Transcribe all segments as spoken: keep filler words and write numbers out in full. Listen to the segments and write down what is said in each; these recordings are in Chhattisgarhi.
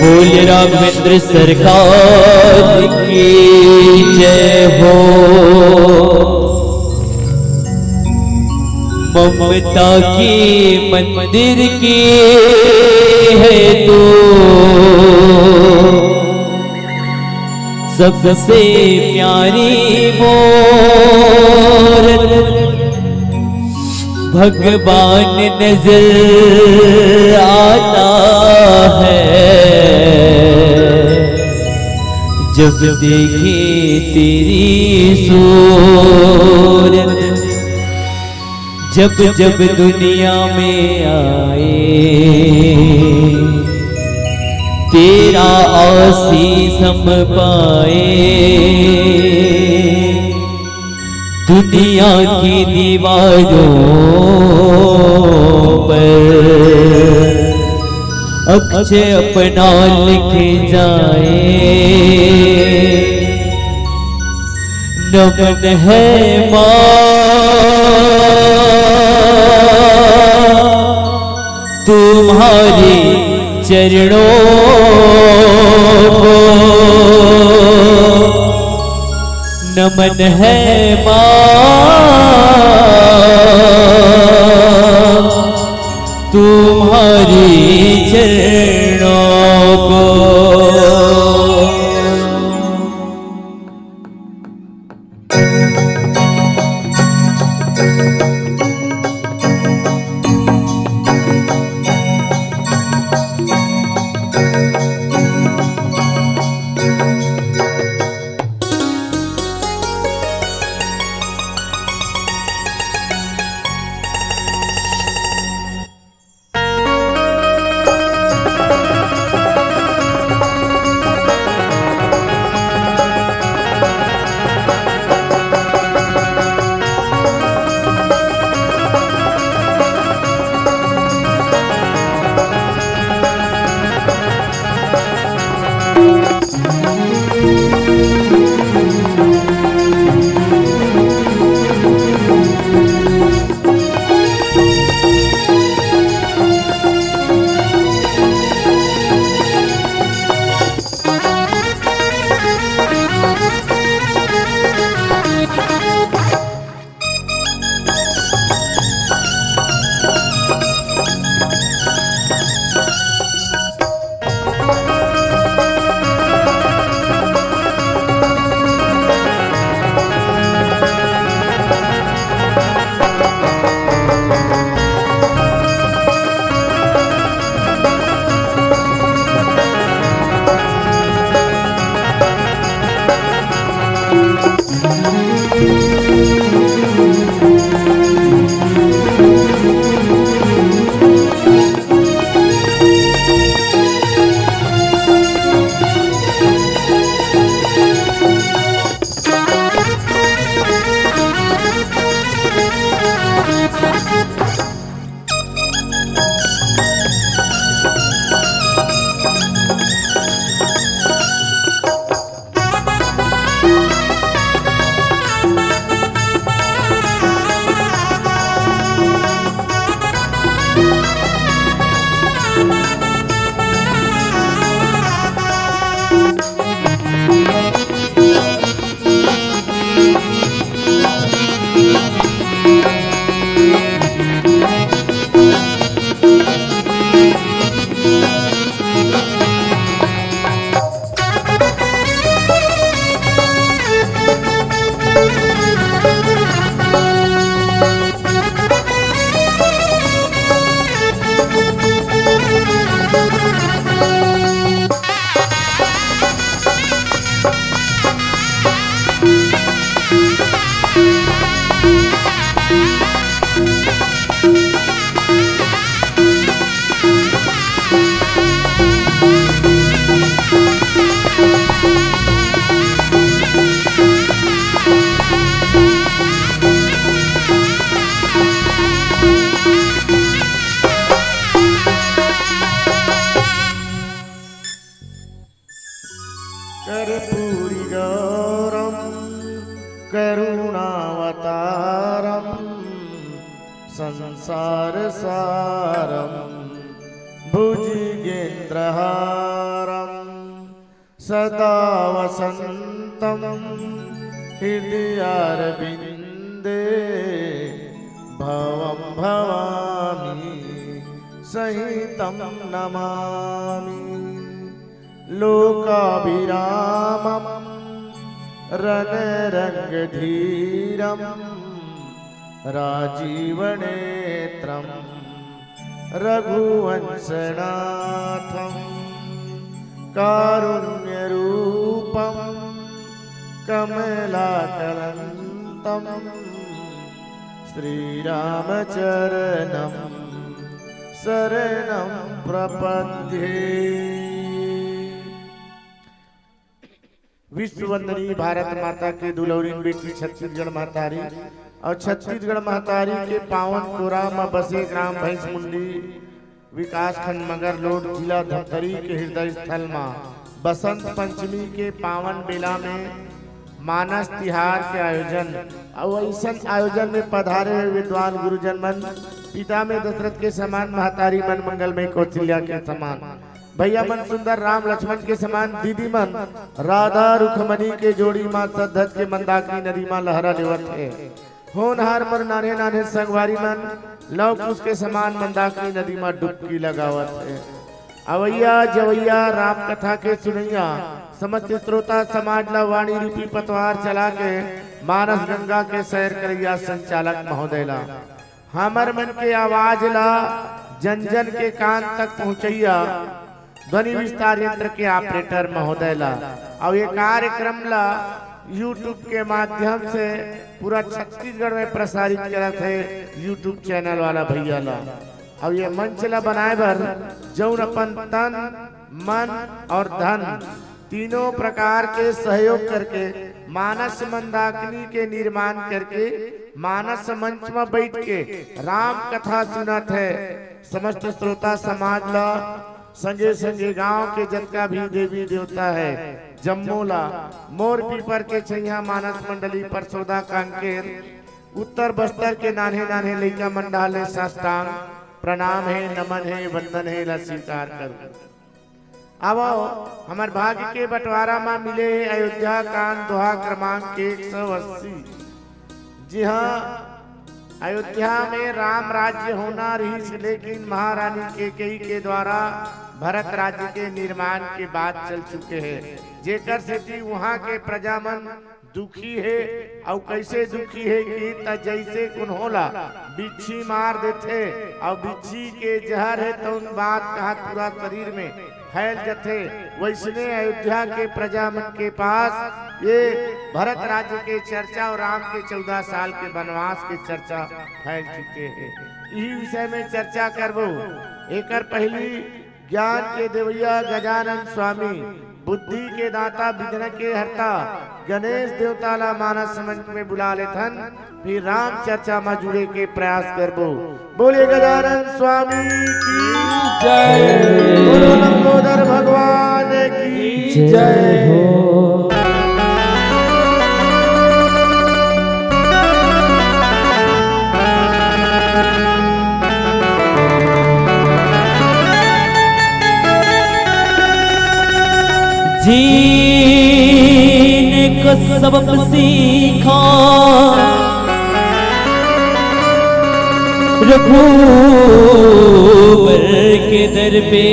बोल राघवेंद्र सरकार की जय हो। ममता की मंदिर की है तू, सबसे प्यारी मोर। भगवान नजर आता है जब देखे तेरी सूरत। जब जब दुनिया में आए, तेरा आशीष हम पाए। दुनिया की दीवारों पर अक्षय अपना लिख जाए। नमन है माँ तुम्हारे चरणों को, नमन है माँ तुम्हारे चरणों को। कर्पूरी गौरम करुणावतारम संसार सारम भुजगेंद्रहारम। सदा वसन्तं हृदयारविन्दे भवं भवामि सहितं नमामि। लोकाभिरामं रणरङ्गधीरं राजीवनेत्रं रघुवंशनाथं कारुण्यरूपं कमलाकलन्तं श्रीरामचरणं शरणं प्रपद्ये। विश्व वंदनी भारत माता के दुलौरिन बेटी छत्तीसगढ़ महतारी अउ छत्तीसगढ़ महतारी के पावन कोरा म बसे ग्राम भैंसमुंडी, विकासखंड मगरलोड, जिला धमतरी के हृदय स्थल म बसंत पंचमी के पावन बेला में मानस तिहार के आयोजन अउ अइसन आयोजन में पधारे हुए विद्वान गुरुजन मन, पिता में दशरथ के समान, महतारी मन मंगलमय कौशल्या के समान, भैया मन सुंदर राम लक्ष्मण के समान, दीदी मन राधा रुखमणी के जोड़ी माँ सतधज के मंदाकिनी नदी माँ लहरा लेवत हे। होनहार मोर नान्हे नान्हे संगवारी मन लव कुश के समान मंदाकिनी नदी माँ डुबकी लगावत हे। अवैया जवैया राम कथा के सुनैया समस्त श्रोता समाज ला वाणी रूपी पतवार चला के मानस गंगा के सैर करैया संचालक महोदय ला, हमर मन के आवाज ला जन जन के कान तक पहुँचैया ध्वनि विस्तार यंत्र के ऑपरेटर महोदय ला, अउ ये कार्यक्रम ला YouTube के माध्यम से पूरा छत्तीसगढ़ में प्रसारित करत हे YouTube चैनल वाला भैया ला, अउ ये मंच ला बनाए बर जौन अपन तन, मन और धन तीनों प्रकार के सहयोग करके मानस मंदाकिनी के निर्माण करके मानस मंच म बैठ के राम कथा सुनत हे। समस्त श्रोता समाज ला, संगे संगे गांव के जतका भी देवी देवता हे, जम्मो ला मोर पीपर के छैया मानस मंडली परसोदा कांकेर उत्तर बस्तर के नान्हे नान्हे लइका मन डाले साष्टांग प्रणाम हे, नमन हे, वंदन हे, ला स्वीकार करूं। आवो, हमर भाग्य के बंटवारा म मिले हे अयोध्या कांड दोहा क्रमांक एक सौ अस्सी। जी हाँ, अयोध्या में राम राज्य होना रहिस, लेकिन महारानी कैकेयी के द्वारा भरत राज्य के निर्माण के बात चल चुके हे, जेकर सेती उहाँ के प्रजा मन दुखी हे। अउ कैसे दुखी हे कि त जैसे कोनो ला बिच्छी मार देथे अउ बिच्छी के जहर हे, तउन बात कहत पूरा शरीर में फैल जथे, वैसने अयोध्या के प्रजा मन के पास ये भरत राज्य के चर्चा अउ राम के चौदह साल के वनवास के चर्चा फैल चुके हे। इही विषय में चर्चा करबो। एकर पहिली ज्ञान के देवैया गजानन स्वामी, बुद्धि के दाता, विघ्न के हरता गणेश देवता ला मानस मंच में बुला लेथन, फिर राम चर्चा में जुड़े के प्रयास करबो। बोलिए गजानन स्वामी की जय। बोलो लंबोदर भगवान की जय हो। जीन को सबक सीखा रघुबर के दर पे,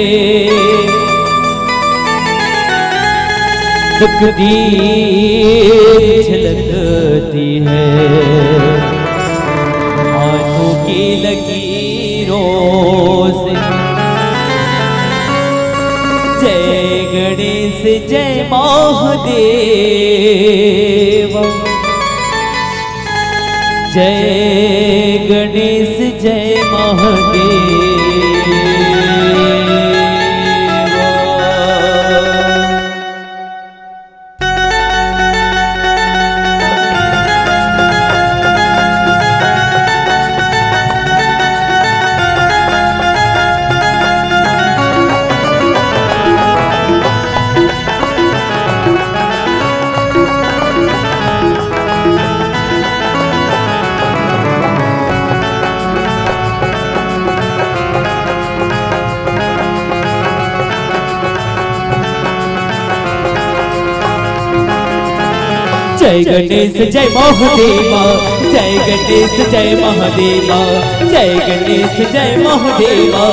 तकदीर झलकती है आंखों की लकीरों से। जय गणेश जय महादेव, जय गणेश जय महादेव। जय गणेश जय महादेवा, जय गणेश जय महादेवा, जय गणेश जय महादेवा,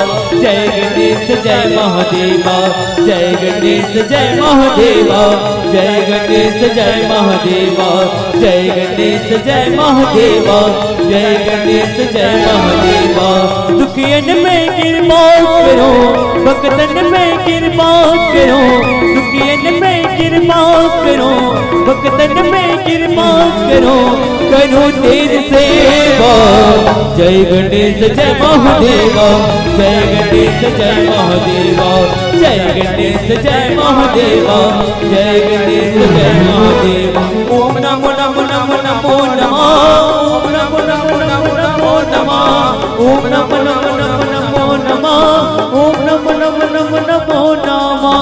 जय गणेश जय महादेवा, जय गणेश जय महादेवा, जय गणेश जय महादेवा, जय गणेश जय महादेवा, जय गणेश जय महादेवा। दुखियन में कृपा करो, भक्तन में कृपा करो, दुखियन में कृपा करो, भक्तन में कृपा करो, करो तेज सेवा। जय गणेश जय महादेवा, जय गणेश जय महादेवा, जय गणेश जय महादेवा, जय गणेश जय महादेवा। ओम नमो नमो नमो नमो नमः। ओम नमो नमो नमो नमो नमः। ओम नमो नमो नमो नमो नमः। ओम नमो नमो नमो नमो नमः।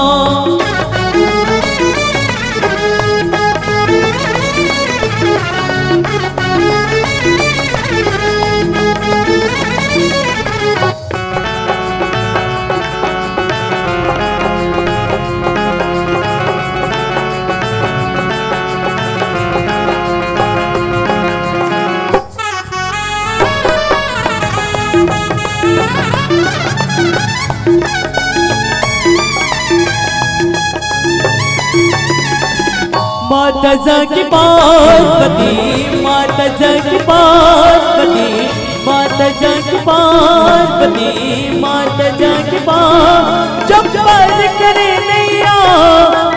माता जाके पार्वती, माता जाके पार्वती, माता जाके पार्वती, माता जाके पार-, जो पार करे नैया,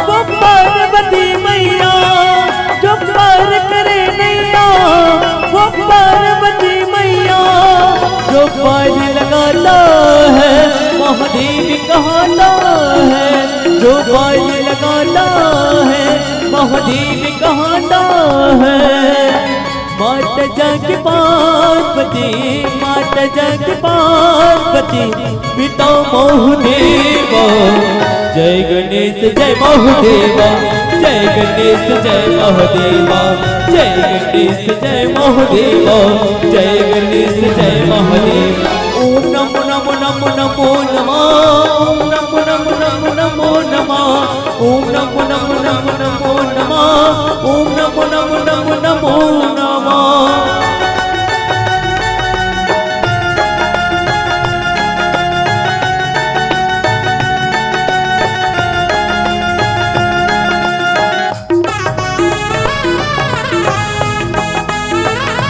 वो पार्वती मैया, जो पार करे नैया, वो पार्वती मैया। जो पार लगाता है, महादेव कहाता है, जो पार लगाता है, महादेव कहाता है। माता जाके पार्वती, माता जाके पार्वती, पिता महादेवा। जय गणेश जय महादेवा, जय गणेश जय महादेवा, जय गणेश जय महादेवा, जय गणेश जय महादेवा। ओम नमो नमो नमो नमो नमः। ओम नमो नमो नमो नमो नमः। ओम नमो नमो नमो नमो नमः। ओम नमो नमो नमो नमो नमः।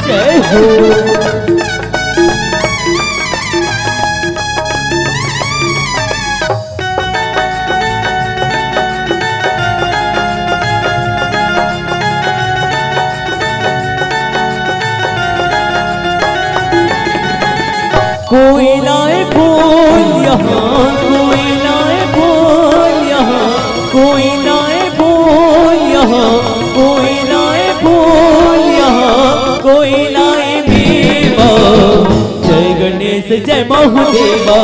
जय हो। कोई लाए फूल यहाँ, कोई लाए फूल यहाँ, कोई लाए फूल यहाँ, कोई लाए फूल यहाँ, कोई लाए मेवा। जय गणेश जय महादेवा,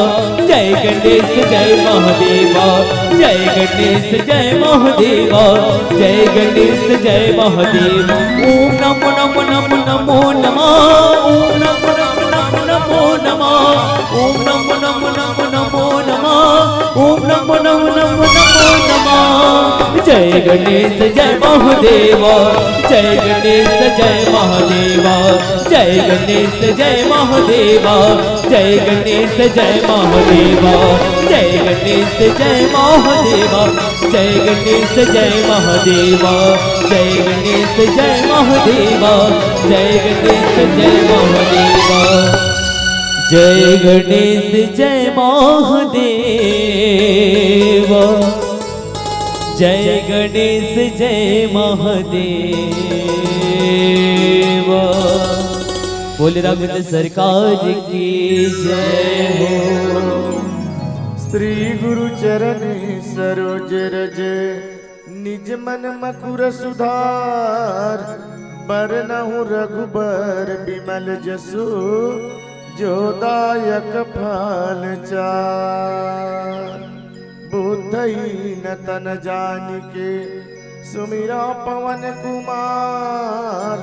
जय गणेश जय महादेवा, जय गणेश जय महादेवा, जय गणेश जय महादेवा। ओम नमो नमो नमो नमो नमः। ओम नमो नमो नमो नमो नमः। ओम नमो नमो नमो नमो नमः। ओम नमो नमो नमो नमो नमः। जय गणेश जय महादेवा, जय गणेश जय महादेवा, जय गणेश जय महादेवा, जय गणेश जय महादेवा, जय गणेश जय महादेवा, जय गणेश जय महादेवा, जय गणेश जय महादेवा, जय गणेश जय महादेवा। जय गणेश जय महादेव, जय गणेश जय महादेव। बोले राघवेंद्र सरकार की जय हो। श्री गुरु चरण सरोज रज, निज मन मकुर सुधार। बरनहुँ रघुबर बिमल जसु, जो दायक फल चार। बुद्धहीन तन जानिके, सुमिरा पवन कुमार।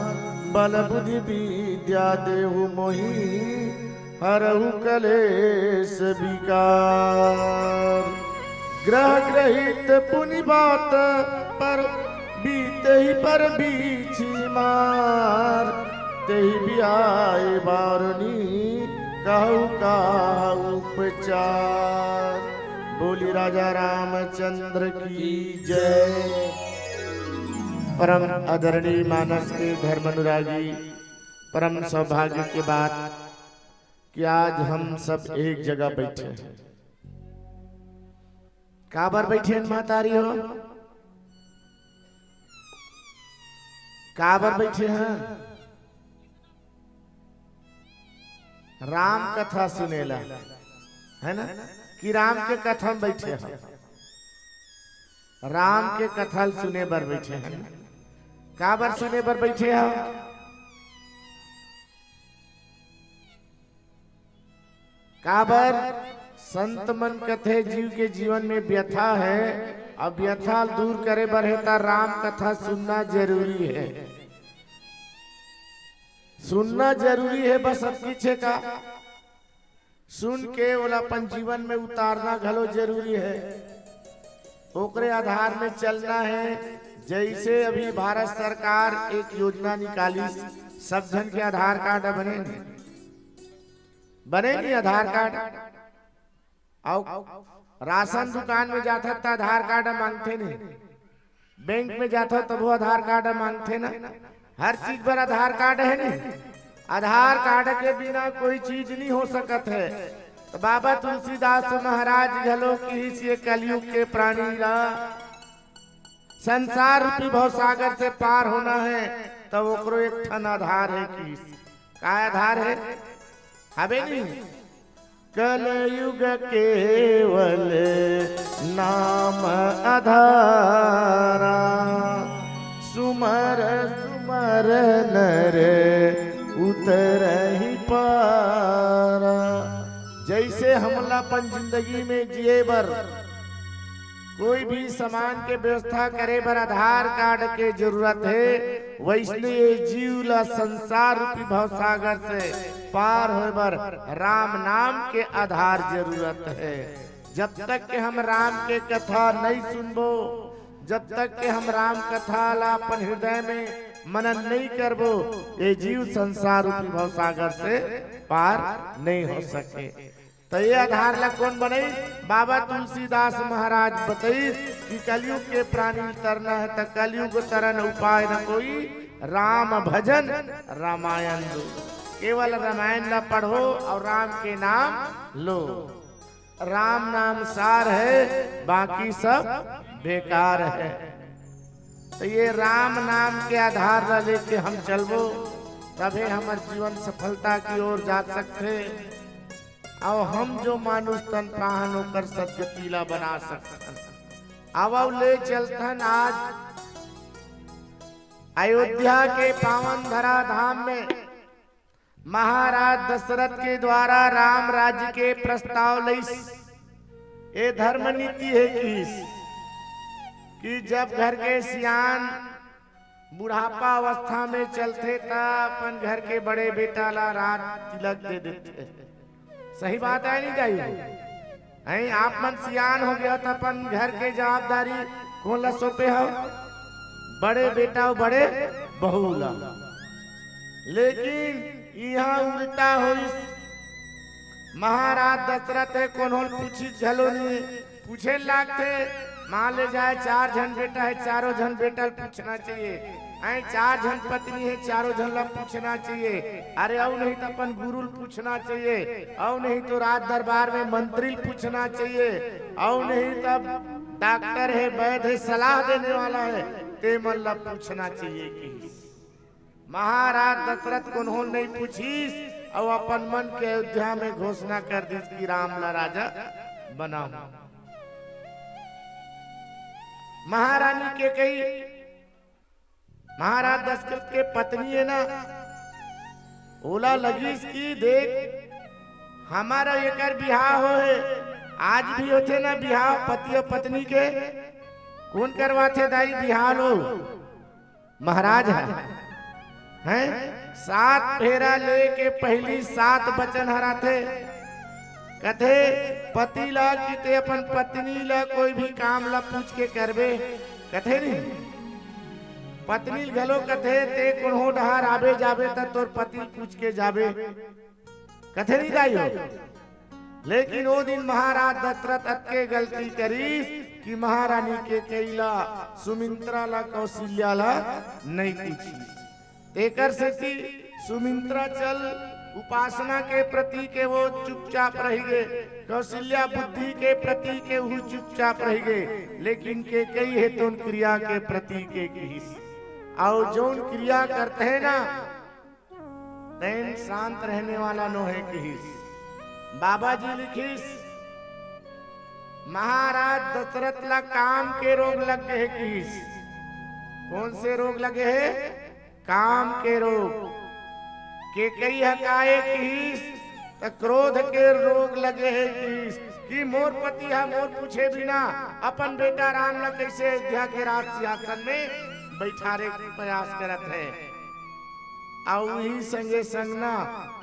बल बुद्धि विद्या देहु मोहि, हरहु कलेश विकार। ग्रह ग्रहित पुनि बात पर बीतही पर बीछी मार, तेही बियाए बारनी, कहू का उपचार। बोली राजा रामचंद्र की जय। परम आदरणीय मानस के धर्म अनुरागी, परम सौभाग्य के बात कि आज हम सब एक जगह बैठे हैं। काबर बैठे हैं महतारी हो? काबर बैठे हैं? राम कथा सुनेला, है ना? कि राम के कथा में बैठे हैं, राम के कथा ल सुने बर बैठे हैं। काबर सुने बर बैठे हैं? काबर संत मन कथे जीव के जीवन में व्यथा है, अब व्यथा दूर करे बर है त राम कथा सुनना जरूरी है। सुनना जरूरी है, बस अब पीछे का सुन के ओला अपन जीवन में उतारना घलो जरूरी है। ओकरे आधार में चलना है। जैसे अभी भारत सरकार एक योजना निकालिस, सब झन के आधार कार्ड बने, बने नहीं आधार कार्ड। अउ राशन दुकान में जाथत त आधार कार्ड मांगथे नहीं, बैंक में जाथो तभो आधार कार्ड मांगथे ना। हर चीज बर आधार कार्ड है नहीं। आधार कार्ड के बिना कोई चीज नहीं हो सकत है। तो बाबा तुलसीदास महाराज घलो किहिस, ये कलयुग के प्राणी ला संसार रूपी भवसागर से पार होना है, तब ओकरो एक ठन आधार है। किहिस, का आधार है? हवे नहीं? कलयुग केवल नाम आधारा, सुमर सुमर नर उतरहि पारा। जैसे हमला अपन जिंदगी में जिए बर कोई भी सामान के व्यवस्था करे बर आधार कार्ड के जरूरत है, वैसने ये जीव ला संसार रूपी भवसागर से पार होए बर राम नाम के आधार जरूरत है। जब तक के हम राम के कथा नहीं सुनबो, जब तक के हम राम कथा ला अपन हृदय में मनन नहीं करबो, ये जीव संसार रूपी भवसागर से पार नहीं हो सके। तो ये आधार ला कौन बनई? बाबा तुलसीदास महाराज बताई कि कलयुग के प्राणी तरना है, तो कलयुग तरन उपाय न कोई, राम भजन रामायण दो। केवल रामायण ला पढ़ो और राम के नाम लो। राम नाम सार है, बाकी सब बेकार है। तो ये राम नाम के आधार ला लेके हम चलबो, तभे हमर जीवन सफलता की ओर जा सकथे। अउ हम जो मानुष तन पाहन ओकर सदगति ला बना सकथन। आवव ले चलथन आज अयोध्या के पावन धरा धाम में महाराज दशरथ के द्वारा राम राज्य के प्रस्ताव लइस। ये धर्म नीति है किहिस कि जब घर के सियान बुढ़ापा अवस्था में चलथे त अपन घर के बड़े बेटा ला राज तिलक दे देथे। सही बात है नहीं दाई? हैं, आप मन सियान हो गया त अपन घर के जवाबदारी कौन ला सौंपे हो? बड़े बेटा अउ बड़े बहू ला। लेकिन यहाँ उल्टा होइस। महाराज दशरथ हे, कोनो ल पूछिस घलो नहीं, पूछे लागथे। मान ले जाए चार झन बेटा है, चारों झन बेटा ल पूछना चाहिए। ऐ चार झन पत्नी है, चारों झन ला पूछना चाहिए। अरे अउ नहीं तो अपन गुरु ल पूछना चाहिए, अउ नहीं तो राज दरबार में मंत्री ल पूछना चाहिए, अउ नहीं तब डॉक्टर है, वैद्य है, सलाह देने वाला है, ते मन ला पूछना चाहिए कि महाराज दशरथ कोनो ल नहीं पूछिस अउ अपन मन के अयोध्या में घोषणा कर दिस कि राम ला राजा बनाओ। महारानी केकई, महाराज दशरथ के पत्नी है ना, ओला लगिस कि देख, हमारा एकर बिहाव हो है, आज भी होथे ना बिहाव पति अउ पत्नी के, कौन करवाथे दाई बिहाव लो? महाराज है, हैं? सात फेरा लेके पहली सात वचन हराथे। कथे पति ला कि ते अपन पत्नी ला कोई भी काम ला पूछ के करबे, कथे नहीं। पत्नी ल घलो कथे, "ते कोनो डहर आबे जाबे त तोर पति ल पूछ के जाबे।" कथे नहीं दाई हो। लेकिन ओ दिन महाराज दशरथ अतके गलती करिस कि महारानी कैकेयी ला, सुमित्रा ला, कौशल्या ला नहीं पूछिस। तेकर सेती सुमित्रा चल उपासना के प्रतीक हे, वो चुपचाप रहि गे। कौशल्या बुद्धि के प्रतीक हे, वो चुपचाप रहि गे। लेकिन कैकेयी हे तोन क्रिया के प्रतीक हे किहिस। अउ जौन क्रिया करथे ना, तेन शांत रहने वाला नोहे किहिस। बाबा जी लिखिस, महाराज दशरथ ला काम के रोग लग गे हे किहिस। कौन से रोग लगे हे? काम के रोग। कैकेयी ह काय किहिस, त क्रोध के रोग लगे हे किहिस कि मोर पति ह मोर पूछे बिना अपन बेटा राम ला कैसे अयोध्या के राज सिंहासन में बैठारे के प्रयास करत हे। अउ उही संगे संग ना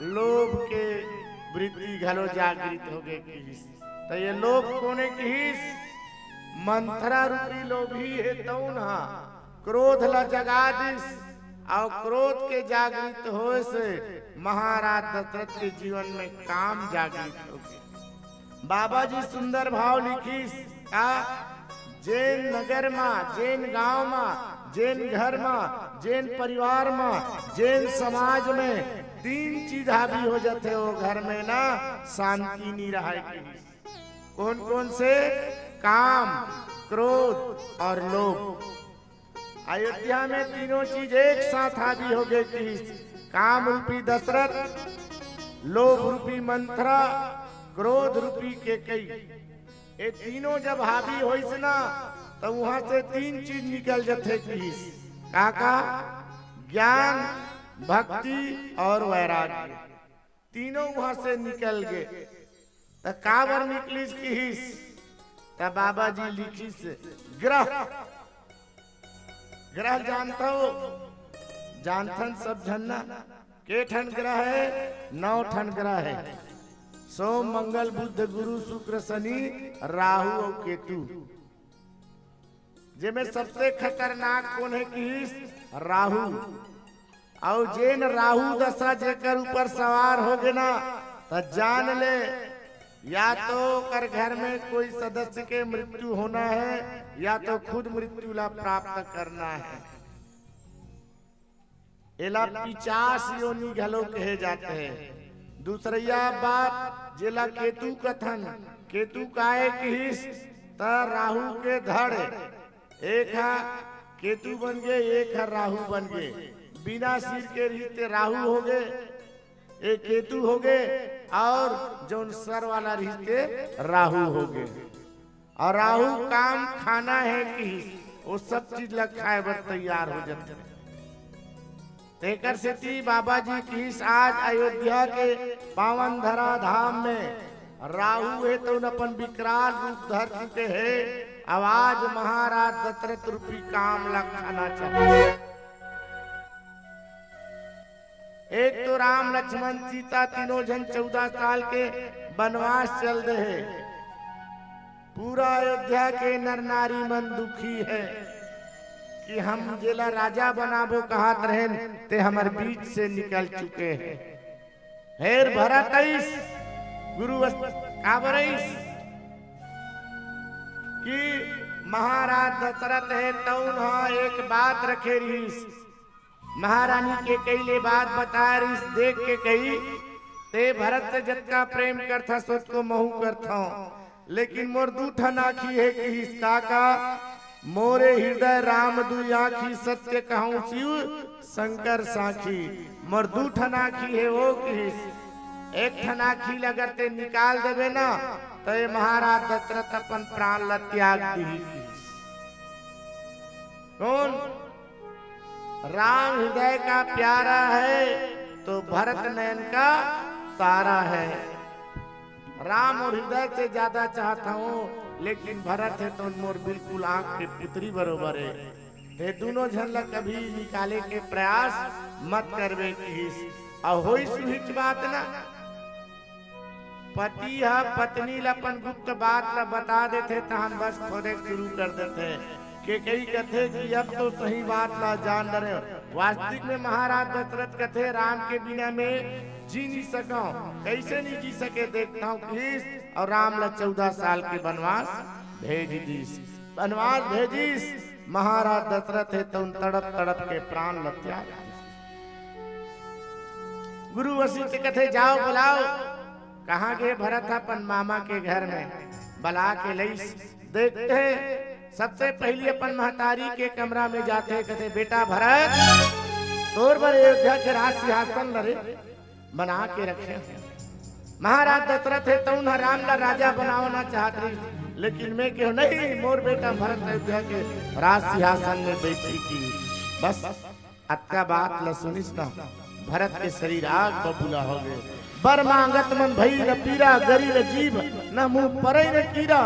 लोभ के वृत्ति घलो जागृत हो गे किहिस। त ये लोभ कोने किहिस? मंथरा रूपी लोभी हे तौन हा क्रोध ला जगा दिस, अउ क्रोध के जागृत होए से महाराज दशरथ के जीवन में काम जागृत हो गे। बाबा जी सुंदर भाव लिखिस का, जेन नगर मा, जेन गांव मा, जेन घर मा, जेन परिवार मा, जेन समाज में तीन चीज हावी हो जाथे, वो घर में ना शांति नहीं रहे। कौन कौन से? काम, क्रोध और लोभ। अयोध्या में तीनों चीज एक साथ हावी हो गे किहिस। काम रूपी दशरथ, लोभ रूपी मंथरा, क्रोध रूपी कैकेयी। ये तीनों जब हावी होइस ना, त उहां से तीन चीज निकल जथे किहिस। का का? ज्ञान, भक्ति और वैराग्य। तीनों उहां से निकल गे। त काबर निकलिस किहिस? त बाबा जी लिखिस, ग्रह। ग्रह जानथव? जानथन सब झन ना। के ठन ग्रह हे? नौ ठन ग्रह हे। सोम, मंगल, बुध, गुरु, शुक्र, शनि, राहु अउ केतु। जेमे सबसे खतरनाक कोन हे किहिस? राहु। अउ जेन राहु दशा जेकर ऊपर सवार हो गे ना, त जान ले, या तो ओकर घर में कोई सदस्य के मृत्यु होना हे, या तो खुद मृत्यु ला प्राप्त करना हे। एला पिचास योनि घलो कहे जाथे। दूसरइया बात, जेला केतु कथन, केतु काय किहिस, त राहु के धड़, एक ह केतु बन गे, एक ह राहु बन गे। बिना सिर के रिहिस ते राहु हो गे, ए केतु हो गे, अउ जौन सर वाला रिहिस ते राहु हो गे। अउ राहु काम खाना हे किहिस, वो सब चीज ला खाए बर तैयार हो जाथे। तेकर सेती बाबा जी किहिस, आज अयोध्या के पावन धरा धाम में राहु हे, तौन अपन विकराल रूप धर चुके हे। अब आज महाराज दशरथ रूपी काम ला खाना चाहिए। एक तो राम, लक्ष्मण, सीता तीनों झन चौदह साल के बनवास चल दे हे। पूरा अयोध्या के नर नारी मन दुखी हे कि हम जेला राजा बनाबो कहत रहेन, ते हमर बीच से निकल चुके हे। फेर भरत अइस, गुरु अस-, काबर अइस कि महाराज दशरथ हे, तउन ह एक बात रखे रिहिस। महारानी कैकेयी ले बात बताए रिहिस, देख के कही, "ते भरत से जतका प्रेम करथस, ओतको महू करथंव, लेकिन मोर दू ठन आँखी हे," किहिस। का का? "मोरे हृदय राम दुई आँखी, सत्य कहूँ शिव शंकर साखी।" मोर दू ठन आँखी हे, वो किहिस, "एक ठन आँखी ल अगर ते निकाल देबे ना, त ये महाराज दशरथ अपन प्राण ल त्याग दिही," किहिस। कौन? राम हृदय का प्यारा है तो भरत नयन का तारा है। राम और हृदय से ज्यादा चाहता हूँ, लेकिन भरत है तो मोर बिल्कुल आंख के पुतरी बरोबर है। ते दोनों झन ला कभी निकाले के प्रयास मत करबे किहिस। अउ होइस उहिच बात ना, पति ह पत्नी ला अपन गुप्त बात ला बता देथे, तहन बस खोदे शुरू कर देथे। केकई कथे कि अब तो सही बात ला जान डरे। वास्तविक में महाराज दशरथ कथे, राम के बिना में जी नहीं सकंव, कइसे नहीं जी सके, देखथंव किहिस, अउ राम ला चौदह साल के बनवास भेज दिस। बनवास भेजिस, महाराज दशरथ हे तउन तड़प तड़प के प्राण ला त्याग दिस। गुरु वशिष्ठ कथे, जाव बुलाव, कहाँ गे भरत ह? अपन मामा के घर में। बला के लइस। देखथे, सबसे पहिली अपन महतारी के कमरा में जाथे, कथे, बेटा भरत, तोर बर अयोध्या के राज सिंहासन ल रे बना के रखे हंव। महाराज दशरथ हे तउन ह राम ला राजा बनाना चाहत रहिस, लेकिन मैं केहेंव नहीं, मोर बेटा भरत अयोध्या के राज सिंहासन में बइठही। बस अतका बात ल सुनिस न, भरत के शरीर आग बबूला हो गे। बर मांगत मन भई न पीरा, गरी न जीभ न मुंह परई न कीरा।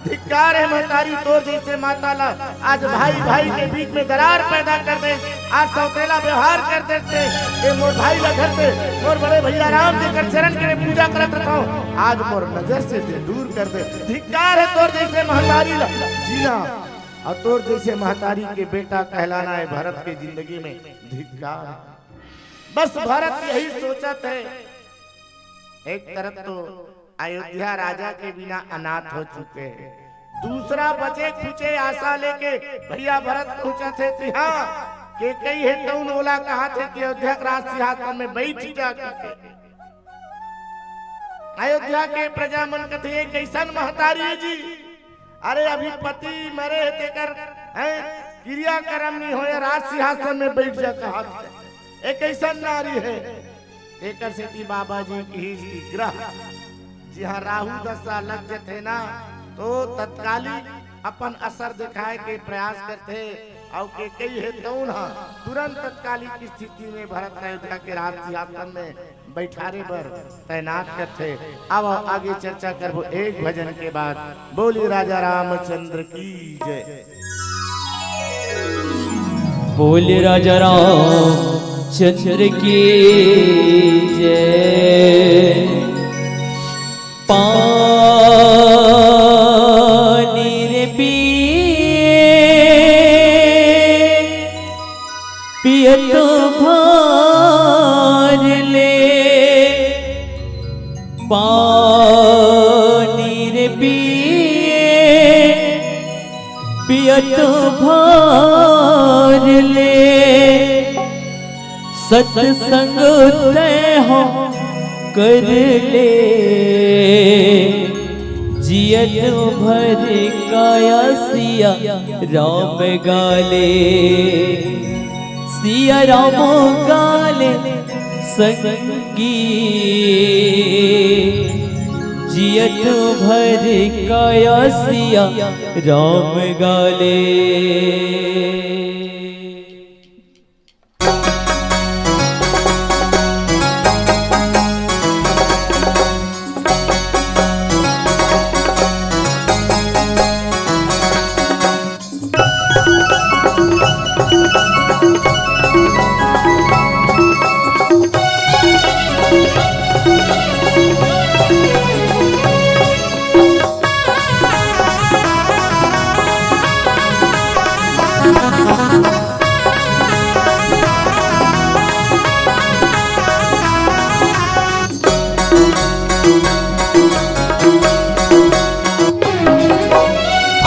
धिक्कार हे महतारी तोर जइसे माता ला, आज भाई भाई के बीच में दरार पैदा कर दे, आज सौतेला व्यवहार कर देथे। ए मोर भाई ला घर पे मोर बड़े भइया राम जी कर चरण के मैं पूजा करत रथंव, आज मोर नजर से ते दूर कर दे। धिक्कार हे तोर जइसे महतारी ला जीना, अउ तोर जइसे महतारी के बेटा कहलाना हे भरत के जिंदगी में धिक्कार। बस भरत यही सोचत हे, एक तरफ तो अयोध्या राजा के बिना अनाथ हो चुके हे, दूसरा बचे खुचे आशा लेके भइया भरत पहुंचत हे तिहां, केकई हे तउन ओला कहत हे कि अयोध्या के राज सिंहासन में बइठ जा करके। अयोध्या के प्रजा मन कथे, "ये कइसन महतारी हे जी? अरे अभी पति मरे हे तेकर, हैं, क्रियाकरम नहीं होय, राज सिंहासन में बइठ जा कहत हे। ये कइसन नारी हे?" तेकर सेती बाबा जी किहिस कि ग्रह जिहां राहु दशा लग जथे ना, तो तत्कालिक अपन असर दिखाए के प्रयास करथे, अउ केकई हे तउन ह तुरंत तत्कालिक स्थिति में भरत ला अयोध्या के राज सिंहासन में बइठारे बर तैनात करथे। आवव आगे चर्चा करबो एक भजन के बाद। बोलिए राजा रामचंद्र की जय। बोल राजा रामचंद्र की जय। पानी रे पिए पियत भर ले, पानी रे पिए पियत भर ले, सत्संग तैं हो कर ले, जियत भर काया सिया राम गाले, सिया राम गाले संगी, जियत भर काया सिया राम गाले।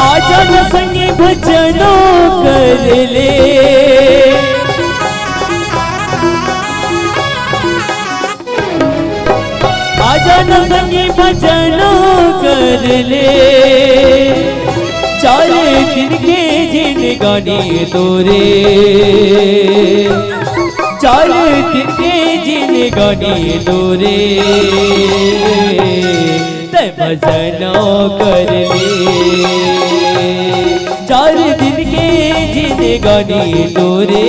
आजा न संगी भजनो कर ले, आजा न संगी भजनो कर ले, चार दिन के जिनगानी तोरे, चार दिन के जिनगानी तोरे, तैं भजनो कर ले। चार दिन के जिनगानी तोरे,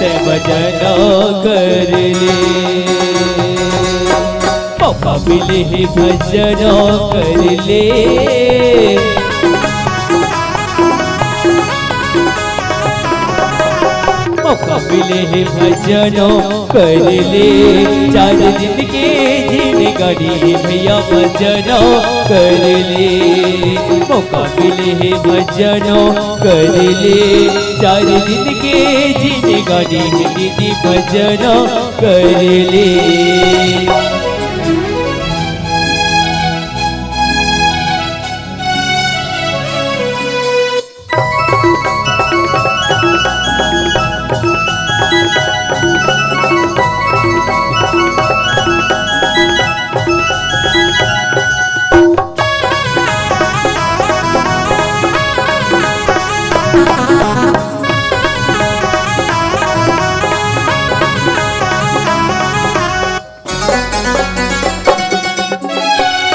तैं भजनो कर ले। मौका मिले हे भजनो कर ले, मौका मिले हे भजनो कर ले, चार दिन के जिनगानी, हे भैया भजनो कर ले। मौका मिले हे भजनो कर ले, चार दिन के जिनगानी, हे दीदी भजनो कर ले।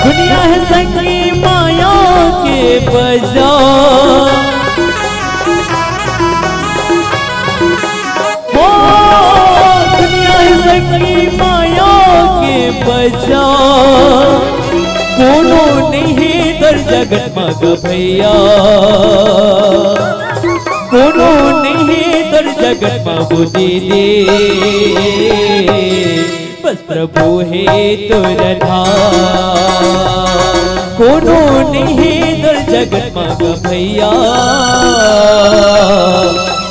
दुनिया है संगी माया के बाजार। हो, दुनिया है संगी माया के बाजार। कोनो नहीं है दर जगत मा ग भैया, कोनो नहीं है दर जगत मा ग दीदी। बस प्रभु हे तोर धाम, कोनो नहीं हे तोर जगत मा ग भैया,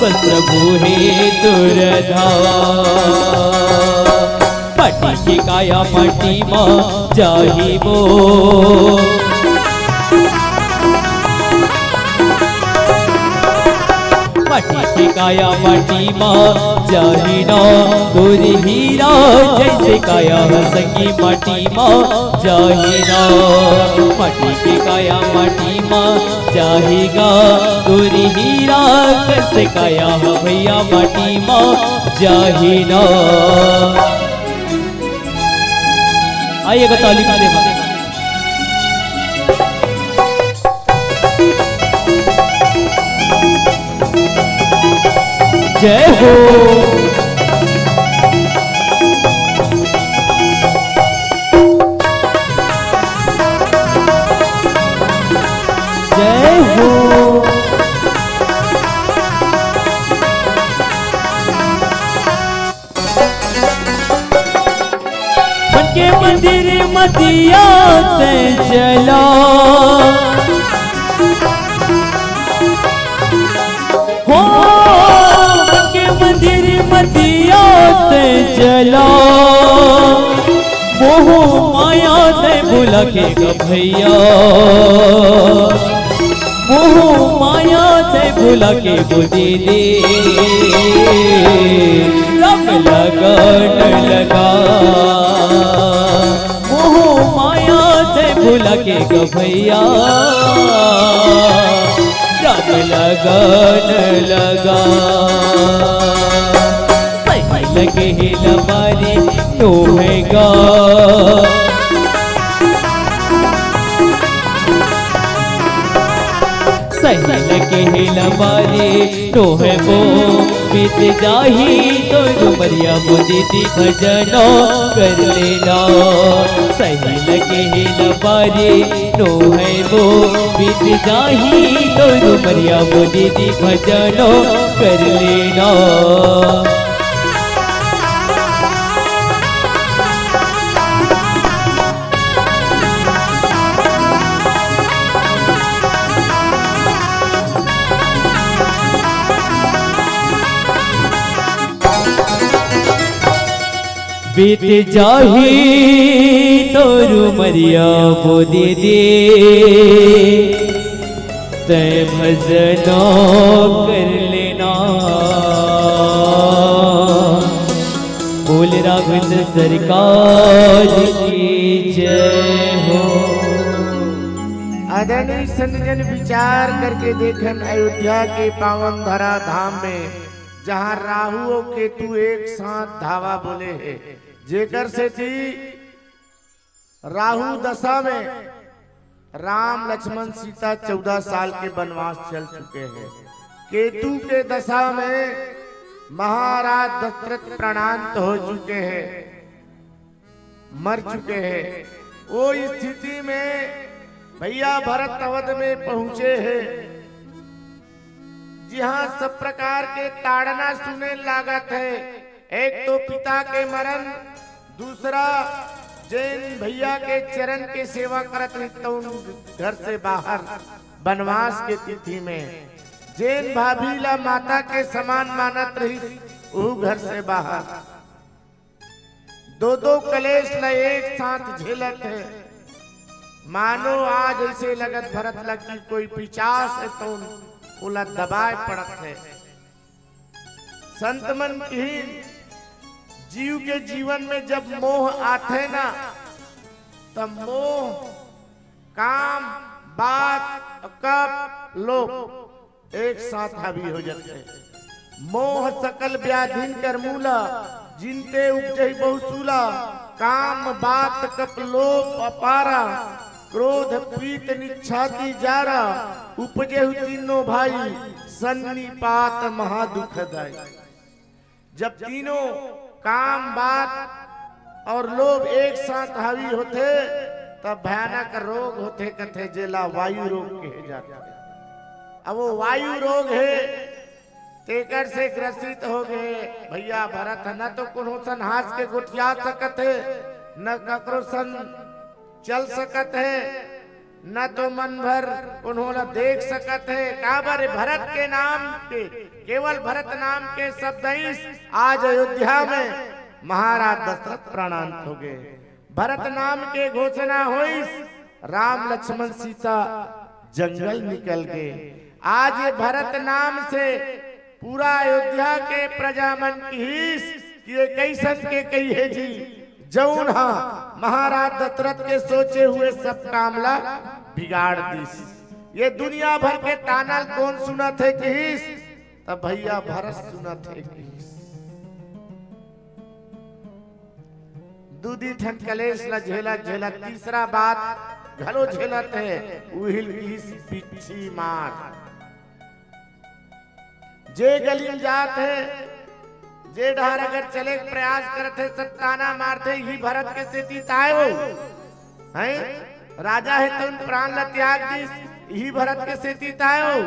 बस प्रभु हे तोर धाम। माटी के काया माटी मा जाही मो। माटी के काया माटी मा जाही ना, तोर हीरा जैसे काया ह संगी माटी मा जाही ना। माटी के काया माटी मा जाही गा, तोर हीरा कस काया ह भैया माटी मा जाही ना। आइए गा ताली दे। जय हो। जय हो। मन के मंदिर म दिया ते जला। हो, मन के मंदिर म दिया ते जला। मोह माया ते भुला के ग भैया। मोह माया ते भुला के ग दीदी, राम लगन लगा। मोह माया ते भुला के ग भैया, राम लगन लगा। सही लगे हे लबारी तो है गा। सही लगे हे लबारी तो है वो, बीत जाही तो उमरिया, वो दीदी भजनो कर लेना। सही लगे हे लबारी तो है वो, बीत जाही तो उमरिया, वो दीदी भजनो कर लेना। बीत जाही तोर उमरिया वो दीदी, तै भजनो कर लेना। बोल राघवेंद्र सरकार की जय हो। आदरणीय संतजन, विचार करके देखन, अयोध्या के पावन धरा धाम में जहाँ राहु और केतु एक साथ धावा बोले हे, जेकर सेती राहु दशा में राम, लक्ष्मण, सीता चौदह साल के वनवास चल चुके हैं। केतु के दशा में महाराज दशरथ प्राणांत हो चुके हैं, मर चुके हैं। वो स्थिति में भैया भरत अवध में पहुंचे हैं। यहाँ सब प्रकार के ताड़ना सुने लागत हे। एक तो पिता के मरण, दूसरा जेन भैया के चरण के सेवा करत रहिस, तउन घर से बाहर बनवास के तिथि में, जेन भाभी ला माता के समान मानत रहिस, ऊ घर से बाहर। दो दो कलेश ला एक साथ झेलत हे। मानो आज ऐसे लगत भरत ला कि कोई पिचास हे, तउन ओला दबाए पड़त हे। संत मन किहिन, जीव के जीवन में जब मोह आथे ना, तब मोह, काम, बात, कप, लोभ एक साथ हावी हो जाथे। मोह सकल व्याधिन कर मूला, जिनते उपजही बहु सूला। काम, बात, कप, लोभ, अपारा, क्रोध, प्रीत, निच्छाती, जारा, उपजेहु तीनों भाई, सन्निपात महादुखदाई। जब तीनों काम, बात और लोभ एक साथ हावी होथे, तब भयानक रोग होथे, कथे, जेला वायु रोग कहे जाथे। अब वो वायु रोग हे, तेकर से ग्रसित हो गए भैया भरत ह। न तो कोनो सन हाँस के गोठिया सकत हे, न ककरो सन चल सकत हे, न तो मन भर कोनो ला देख सकत हे। काबर भरत के नाम के, केवल भरत नाम के शब्द आइस, आज अयोध्या में महाराज दशरथ प्राणांत हो गए। भरत नाम के घोषणा होइस, राम लक्ष्मण सीता जंगल निकल गए। आज ये भरत नाम से पूरा अयोध्या के प्रजा मन किहिस कि ये कइसन के कइहे जी, जउन हा महाराज दशरथ के सोचे हुए सब काम ला बिगाड़ दिस। ये दुनिया भर के ताना ल कोन सुनत हे किहिस, त भैया भरत सुनत हे किहिस। दू दी ठन कलेश ला झेलत झेलत तीसरा बात घलो झेलत हे, उहिल किहिस बिच्छी मार। जे गली में जात हे, जे डहर अगर चले के प्रयास करत हे, सब ताना मारथे, "इही भरत के सेती ताय हो, हैं? राजा हे तउन प्राण ला त्याग दिस, इही भरत के सेती ताय हो,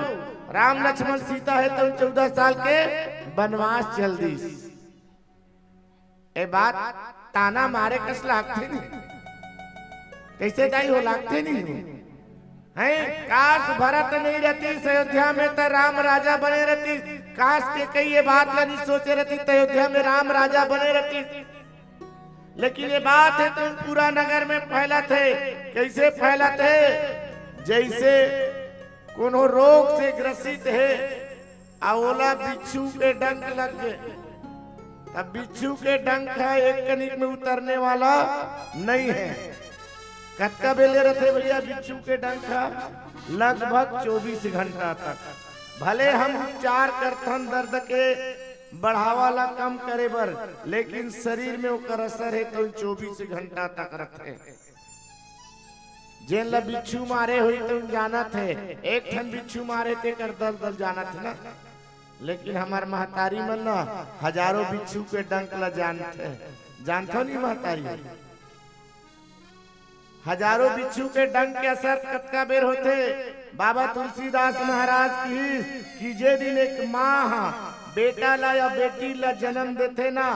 राम लक्ष्मण सीता हे तउन चौदह साल के बनवास चल दिस।" ए बात ताना मारे कस लागथे नहीं? कइसे दाई हो, लागथे नहीं हो? हैं? काश भरत नहीं रहतिस अयोध्या में, त राम राजा बने रहतिस। काश के कई ये बात ला नहीं सोचे रहतिस, त अयोध्या में राम राजा बने रहतिस। लेकिन ये बात हे तो पूरा नगर में फैलत हे। कइसे फैलत हे? जइसे कोनो रोग से ग्रसित हे, अउ ओला बिच्छू के डंक लग गे, त बिच्छू के डंक ह एक कनिक में उतरने वाला नहीं हे। कतका बेले रथे भैया बिच्छू के डंक ह? लगभग चौबीस घंटा तक। भले हम उपचार करथन दर्द के बढ़ावा ला कम करे बर, लेकिन शरीर में ओकर असर हे तो चौबीस घंटा तक रथे। जेन ला बिच्छू मारे होही, तेन जानत हे। एक ठन बिच्छू मारे, तेकर दल दल जानत हे ना। लेकिन हमर महतारी मन ना हजारों बिच्छू के डंक ला जानथे। जानथो नहीं महतारी? हजारों बिच्छू के डंक के असर कतका बेर होथे। बाबा तुलसीदास महाराज किहिस कि जे दिन एक माँ ह बेटा ला या बेटी ला जन्म देथे ना,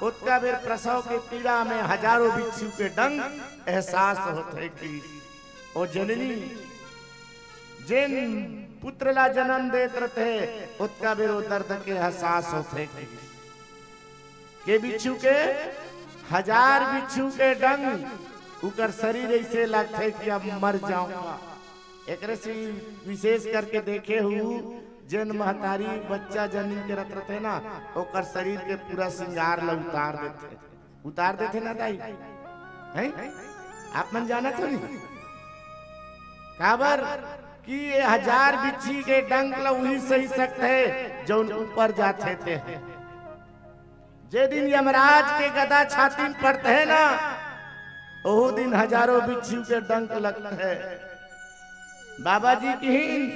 ओतका बेर प्रसव के पीड़ा में हजारों बिच्छू के डंक एहसास होथे कि ओ जननी जेन पुत्र ला जन्म देत रथे, ओतका बेर ओ दर्द के एहसास होथे कि, के बिच्छू के, हजार बिच्छू के डंक, उकर शरीर ऐसे लगथे कि अब मर जाऊंगा। एकरे से विशेष करके देखे हूँ, जेन महतारी बच्चा जन्म के रत रथे ना, ओकर शरीर के पूरा श्रृंगार ला उतार देथे। उतार देथे ना दाई, हैं? आप मन जानत हो नहीं? काबर कि ये हजार बिच्छी के डंक ला उही सही सकथे, जउन ऊपर जाथे ते। जे दिन यमराज के गदा छाती में पड़थे ना, ओहू दिन हजारों बिच्छू के डंक लगथे। बाबा जी किहिन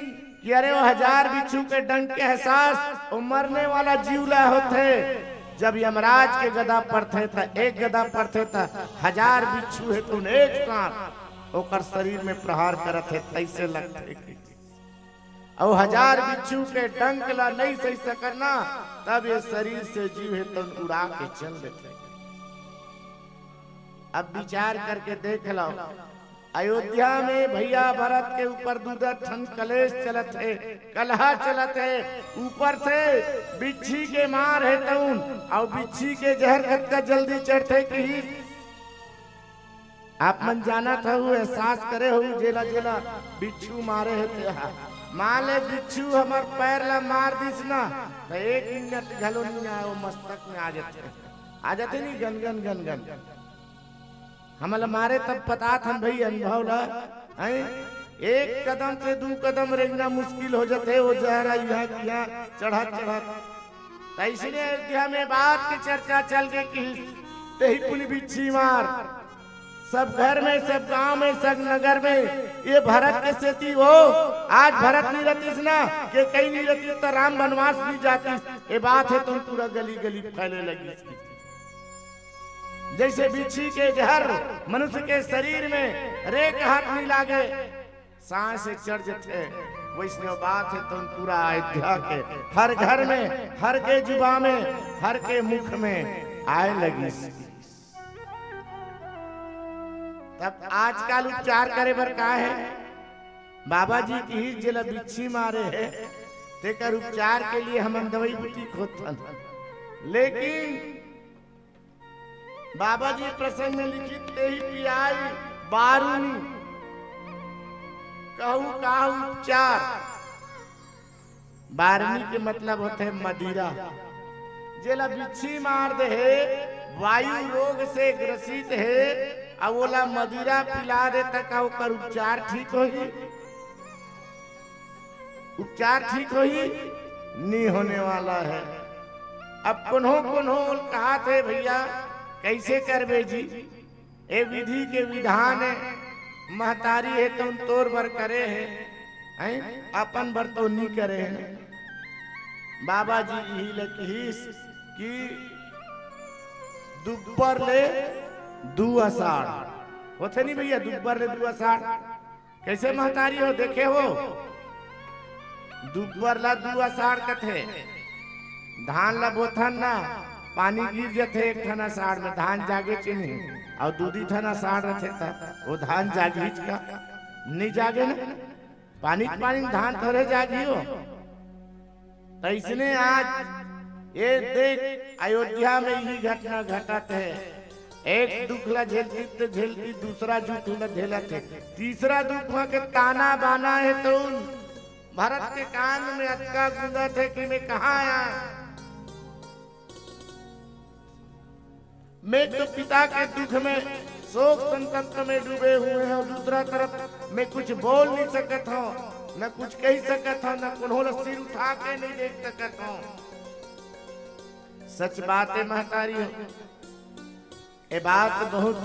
कि अरे वो हजार बिच्छू के डंक के एहसास वो मरने वाला जीव ला होथे। जब यमराज के गदा पड़थे त एक गदा पड़थे त हजार बिच्छू हे तो एक साथ ओकर शरीर में प्रहार करत हे, तैसे लगथे कि अउ हजार बिच्छू के डंक ला नइ सहि सकन ना, तब ये शरीर से जीव हे तउन उड़ा के चल देथे। अब विचार करके देख लव, अयोध्या में भइया भरत के ऊपर दू दू ठन कलेश चलत हे, कलह चलत हे। ऊपर से बिच्छी के मार हे तउन, अउ बिच्छी के जहर कतका जल्दी चढ़थे कि आप मन जानत हव, एहसास करे हव, जेला जेला बिच्छू मारे हे तेहा। मान ले बिच्छू हमर पैर ला मार दिस ना, त एक मिनट घलो नइ आय, वो मस्तक में आ जाथे, आ जाथे नहीं, गन गन गन गन। हमला मारे तब पता थन भई अनुभव ला, हैं? एक कदम से दू कदम रेंगना मुश्किल हो जाथे, वो जहर ह इहाँ कि इहाँ चढ़त चढ़त। त अइसने अयोध्या में बात के चर्चा चल गे कि तेही पुनि बिच्छी मार। सब घर में, सब गांव में, सब नगर में ये भरत के सेती हो। आज भरत नइ रतिस ना, केकई नइ रतिस त राम बनवास नइ जातिस। ये बात हे तउन पूरा गली गली फैले लगिस। जइसे बिच्छी के जहर मनुष्य के शरीर में रेंगहत नइ लागे, सांस से चढ़ जथे, वइसने बात हे तउन पूरा अयोध्या के हर घर में, हर के जुबां में, हर के मुख में आय लगिस। तब आजकल उपचार करे बर का हे? बाबा जी किहिस जेला बिच्छी मारे हे, तेकर उपचार के लिए हमन दवई बूटी खोजथन। लेकिन बाबा जी प्रसंग में लिखिस, तेही पियाई बारूनी, कहूँ का उपचार। बारूनी के मतलब होथे मदिरा। जेला बिच्छी मार दे हे, वायु रोग से ग्रसित हे, अउ ओला मदिरा पिला दे त का ओकर उपचार ठीक होही? उपचार ठीक होही? नइ होने वाला हे। अब कोनो कोनो कहाथे, भइया, कइसे करबे जी? ए विधि के विधान हे, महतारी हे तउन तोर बर करे हे, हैं? अपन बर तो नइ करे हे ना। बाबा जी इही ल किहिस कि दुब्बर ले दू असाढ़ होथे नहीं भइया, दुब्बर ले दू असाढ़। कइसे महतारी हो, देखे हो? दुब्बर ला दू असाढ़ कथे। धान ला बोथन ना, पानी गिर जथे एक ठन असाढ़ में, धान जागे चिन्ही, अउ दू दी ठन असाढ़ रथे त वो धान जागहीच का? नइ जागे ना। पानी पानी में धान थोरे जागही हो। तइसने आज ये देख, अयोध्या में इही घटना घटत हे। एक दुख ला झेलती त झेलती, दूसरा दुख ला झेलत हे, तीसरा दुख वहाँ के ताना बाना हे तउन भरत के कान में अतका गूंजत हे कि मैं कहाँ आया। मैं तो पिता के दुख में, शोक संतप्त में डूबे हुए हंव, दूसरा तरफ मैं कुछ बोल नइ सकत हंव, न कुछ कहि सकत हंव, न कोनो ला सिर उठा के नइ देख सकत हंव। सच बात हे महतारी हो, ये बात बहुत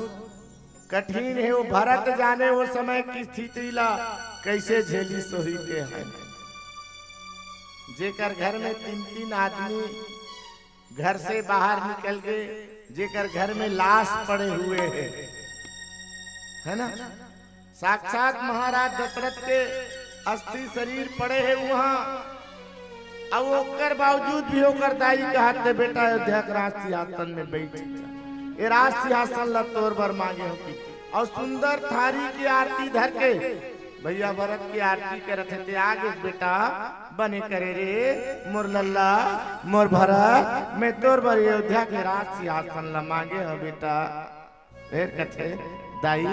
कठिन हे। वो भरत जाने वो समय की स्थिति ला कइसे झेलिस होही ते हे। जेकर घर में तीन तीन आदमी घर से बाहर निकल के, जेकर घर में लाश पड़े हुए हे, है ना? साक्षात महाराज दशरथ के अस्थि शरीर पड़े हे उहाँ, अउ ओकर बावजूद भी ओकर दाई कहत हे, "बेटा, अयोध्या के राज सिंहासन में बइठ जा, ये राज सिंहासन ला तोर बर मांगे हंव।" कि अउ सुंदर थारी के आरती धर के भइया भरत के आरती करत हे, ते आगे बेटा, बने करे रे मोर लल्ला, मोर भरत, मैं तोर बर अयोध्या के राज सिंहासन ला मांगे हंव बेटा। फेर कथे, "दाई,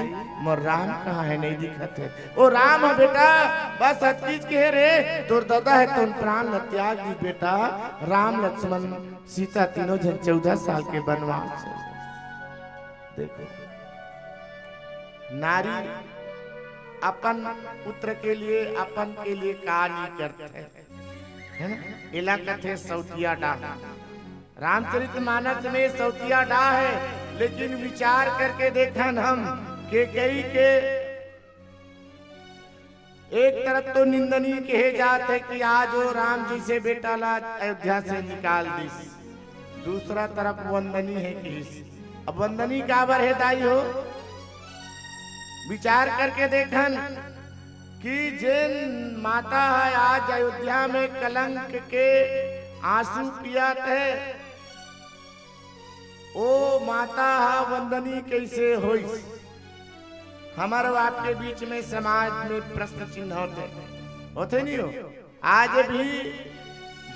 मोर राम कहाँ हे? नइ दिखत हे।" "ओ राम ह बेटा, बस अतकीच के हे रे, तोर ददा हे तउन प्राण ल त्याग दिस बेटा।" राम, लक्ष्मण, सीता तीनों झन चौदह साल के बनवास हे। देखो, नारी अपन पुत्र के लिए, अपन के लिए का नइ करथे, है ना? एला कथे सौतिया डाह। रामचरित मानस में सौतिया डाह हे, लेकिन विचार करके देखन हम, केकई के एक तरफ तो निंदनीय कहे जात हे कि आज वो राम जइसे बेटा ला अयोध्या से निकाल दिस, दूसरा तरफ वंदनीय हे किहिस। अब वंदनीय काबर हे दाई हो? विचार करके देखन, कि जेन माता ह आज अयोध्या में कलंक के आंसू पियात हे, ओ माता ह वंदनीय कइसे होइस? हमर अउ आपके बीच में समाज में प्रश्न चिन्ह होथे, होथे नहीं हो? आज भी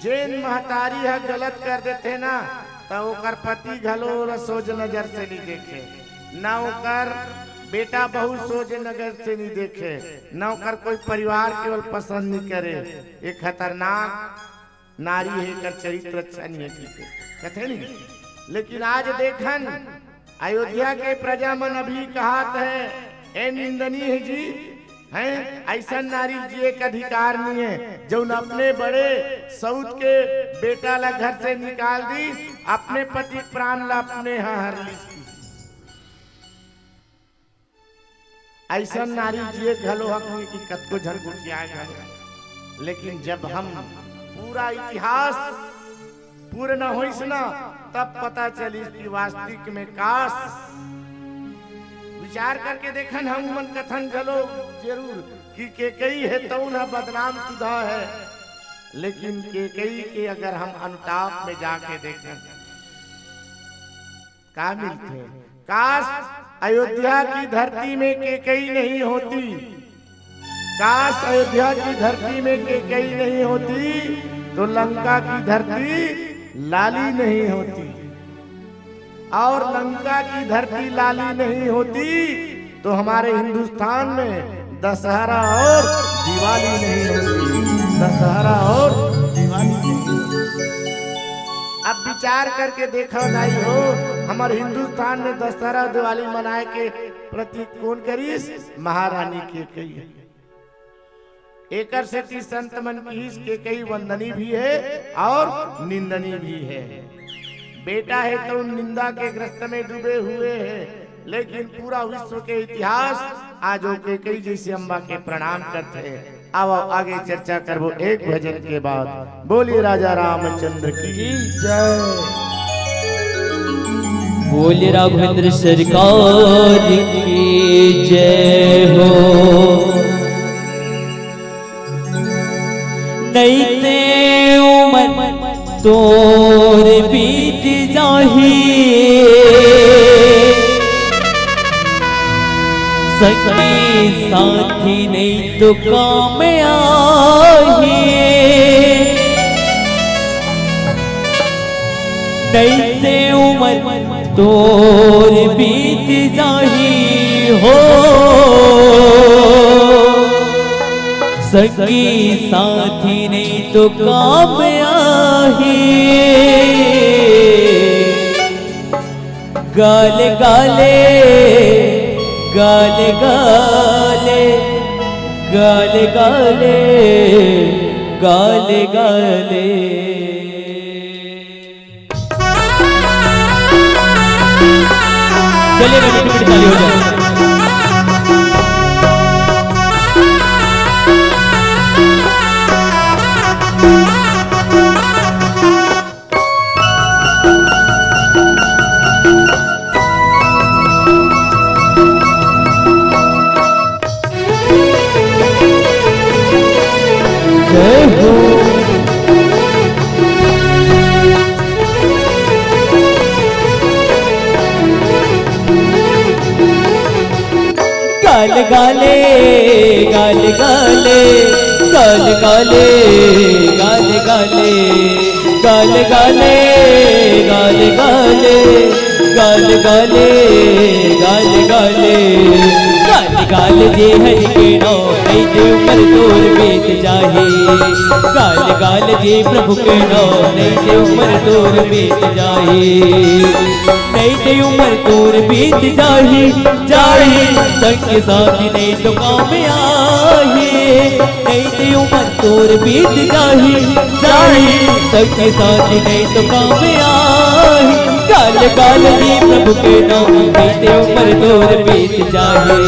जेन महतारी ह गलत कर देथे ना, त ओकर पति घलो ओला सोझ नजर से नहीं देखे, ना ओकर बेटा बहू सोझ नजर से नहीं देखे, ना ओकर कोई परिवार केवल पसंद नहीं करे। ये खतरनाक नारी हे, एकर चरित्र अच्छा नहीं हे, ठीक हे, कथे नहीं। लेकिन आज देखन, अयोध्या के प्रजा मन अभी कहत हे, "ए निंदनीय हे जी, हैं, अइसन नारी जिए के अधिकार नहीं हे, जउन अपने बड़े सऊत के बेटा ला घर से निकाल दी, अपने पति के प्राण ला अपने ह हर ली।" अइसन नारी जिए घलो हक नहीं कि कतको झन गोठियाए घलो। लेकिन जब हम पूरा इतिहास पूर्ण होइस ना, तब पता चलिस कि वास्तविक में काश, विचार करके देखन, हम मन कथन घलो जरूर कि केकई हे तउन ह बदनाम तुधा हे, लेकिन केकई के अगर हम अनुताप में जाके देखन, का मिलथे? काश अयोध्या की धरती में केकई नहीं होती, काश अयोध्या की धरती में केकई नहीं होती तो लंका की धरती लाली नहीं होती, और लंका की धरती लाली नहीं होती तो हमारे हिंदुस्तान में दशहरा और दिवाली नहीं होती, दशहरा और दिवाली नहीं होती। अब विचार करके देखो दाई हो, हमर हिंदुस्तान में दशहरा दिवाली मनाए के प्रतीक कोन करिस? महारानी केकई। एकर सेती संत मन किहिस, केकई वंदनी भी हे और निंदनी भी हे। बेटा हे तो निंदा के ग्रस्त में डूबे हुए हे, लेकिन पूरा विश्व के इतिहास आज ओ केकई जइसे अम्बा के प्रणाम करथे। आवो आगे चर्चा करबो एक भजन के बाद। बोलिए राजा रामचंद्र की जय। बोलिए राघवेंद्र सरकार की जय हो। नई ते उमर तोर बीत जाही, संगी साथी नहीं तो काम आही। नई ते उमर तोर बीत जाही हो, संगी साथी नहीं तो काम आही। गाले गाले, गाले गाले, गाले गाले, गाले गाले। चलिए ना, मीठी मीठी ताली हो जाए। जय हो। गाल गाले, गाल गाले, गाल गाले, गाल गाले, गाल गाले, गाल गाले, गाल गाले, गाल गाले। गाल गाल जे हरि के नाम, नई ते उमर तोर बीत जाही। गाल गाल जे प्रभु के नाम, नई ते उमर तोर बीत जाही। नई ते उमर तोर बीत जाही, जाही। संग साथी नहीं तो काम आही। नई ते उमर तोर बीत जाही, जाही। संग साथी नहीं तो काम आही। गाल गाल जे प्रभु के नाम, नई ते उमर तोर बीत जाही।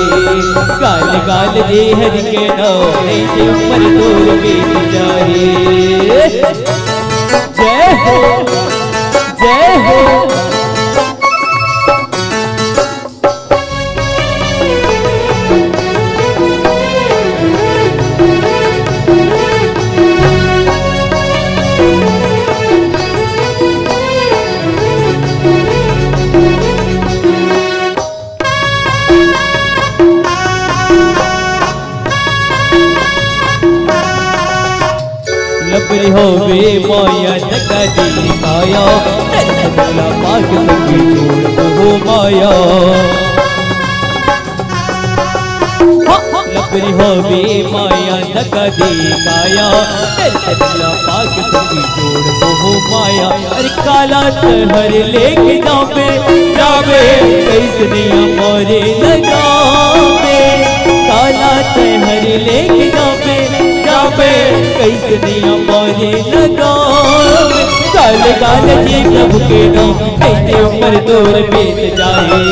गाल गाल जे हरि के नाम, नई ते उमर तोर बीत जाही। जय हो, जय हो। लबरी होवे माया न कदी काया, तेरे बदला पाक सखी छोड़ हो माया। लबरी होवे माया न कदी काया, तेरे बदला पाक सखी छोड़ हो माया। अरे काला तहर लेके जाबे, जाबे कैसने मोरे लगाबे। काला तहर लेके जाबे, जाबे कैसने मोरे लगाबे। गाल गाल जी प्रभु के नाम, कहते उम्र तोर बीत जाए।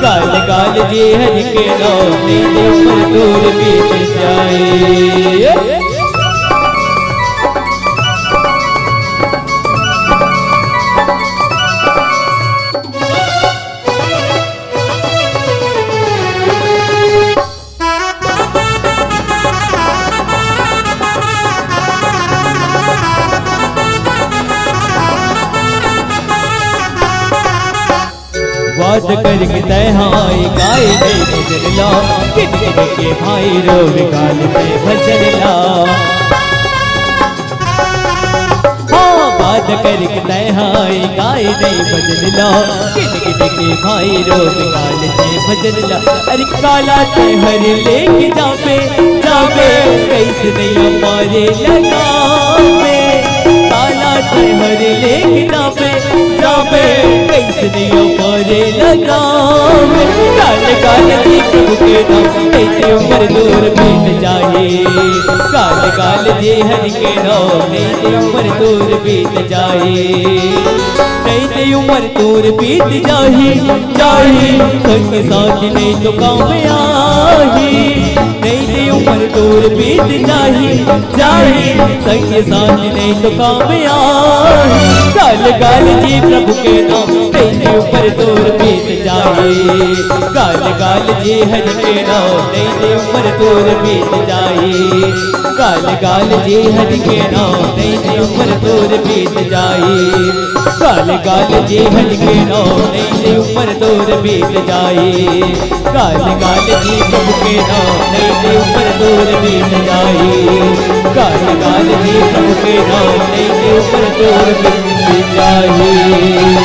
गाल गाल जी हरि के नाम, कहते उम्र तोर बीत जाए। वाद करके तय हाय गाय गई भजन ला, किन किन के भाई रो विकाल में भजन ला। हाँ, वाद करके तय हाय गाय गई भजन ला, किन किन के भाई रो विकाल में भजन ला। अरे काला तहर लेके जाबे, जाबे कैसने मोरे लगाबे। काला तहर लेके जाबे, जाबे कैसने मोरे लगाबे। गाल गाल जी प्रभु के नाम, कहते उम्र तोर बीत जाए। गाल गाल जी हरि के नाम, कहते उम्र तोर बीत जाए। कहते उम्र तोर बीत जाही, जाही, संग साथ नहीं तो काम आही। कहते उम्र तोर बीत जाही, जाही, संग साथ नहीं तो काम आही। गाल गाल जी प्रभु के नाम, कहते उम्र तोर बीत जाही। गाल गाल जी हरि के नाम, कहते उम्र तोर बीत जाही। गाल गाल जी हरि के नाम, कहते उम्र तोर बीत जाही। गाल गाल जी हरि के नाम, कहते उम्र तोर बीत जाही। गाल गाल जी प्रभु के नाम, कहते उम्र तोर बीत जाही। गाल गाल जी प्रभु के नाम, कहते उम्र तोर बीत जाही।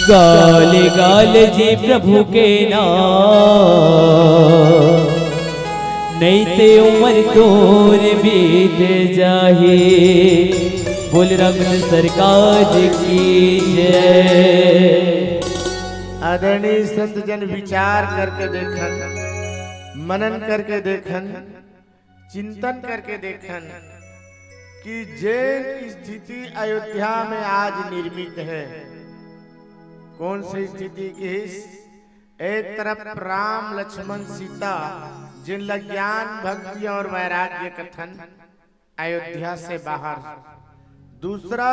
गाल गाल जी प्रभु के नाम, नहीं ते उम्र तोर बीत जाही। बोल रामचंद्र सरकार की जय। आदरणीय संत जन, विचार करके देखन, मनन करके देखन, चिंतन करके देखन कि जेन स्थिति अयोध्या में आज निर्मित है, कौन सी स्थिति की? एक तरफ राम लक्ष्मण सीता, जिन ला ज्ञान भक्ति और वैराग्य कथन, अयोध्या से बाहर। दूसरा,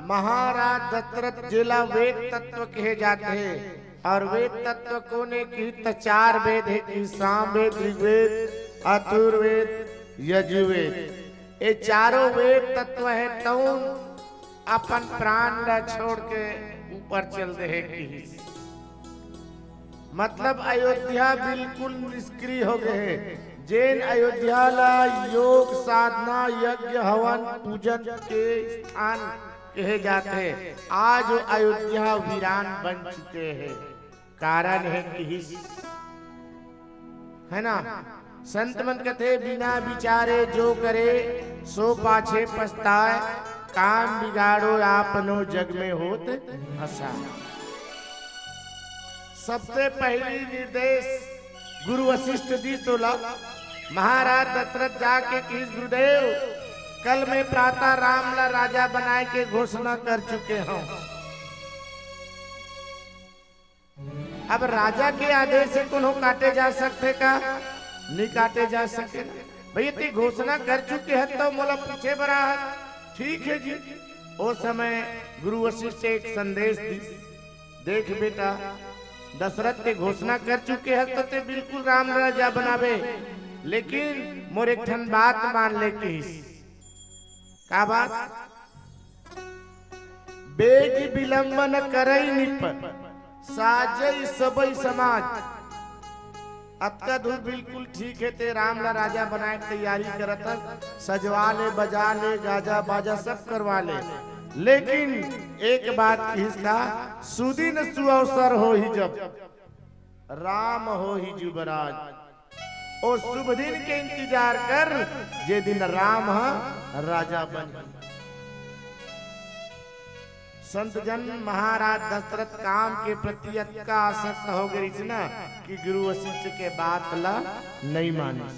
महाराज दशरथ जेला वेद तत्व कहे जाते हैं, और वेद तत्व कोने की? त चार वेद है कि सामवेद, ऋग्वेद, अथर्ववेद, यजुर्वेद। ये चारों वेद तत्व है, तौन अपन प्राण ला छोड़ के ऊपर चल दे है कि मतलब अयोध्या बिल्कुल निष्क्रिय हो गए हे। जेन अयोध्या ला योग साधना, यज्ञ, हवन, पूजन के स्थान कहे जाते, आज वो अयोध्या वीरान बन चुके हैं। कारण है कि, है ना, संत मन कथे, "बिना विचारे जो करे, सो पाछे पछताए, काम बिगाड़ो आपनो, जग में होत हंसा।" सबसे पहली निर्देश गुरु वशिष्ठ जी तोला। महाराज दशरथ जाके किहिस, "गुरुदेव, कल मैं प्रातः राम ला राजा बनाए के घोषणा कर चुके हूँ।" अब राजा के आदेश से कोनो काटे जा सकथे का? नहीं काटे जा सके ना। भैया, ते घोषणा कर चुके हस, तो मोला पूछे बर आए हस। ठीक है जी। ओ समय गुरु वशिष्ठ एक संदेश दी, "देख बेटा, दशरथ ते घोषणा कर चुके हस, तो ते बिल्कुल राम राजा बनाबे, लेकिन मोर एक ठन बात मान ले," किहिस। का बात? "बेग विलंब न करई निप, साजई सबई समाज।" अतका दूर बिल्कुल ठीक हे, ते राम ला राजा बनाए के तैयारी करत हस, सजवा ले, बजा ले, गाजा बाजा सब करवा ले, लेकिन एक बात किहिस का, सुदिन सुअवसर होही जब राम होही जुबराज। ओ शुभ दिन के इंतजार कर, जे दिन राम ह राजा बन। संत जन महाराज दशरथ काम के प्रति अतका आसक्त हो गए रहिस ना कि गुरु वशिष्ठ के बात ला नहीं मानिस,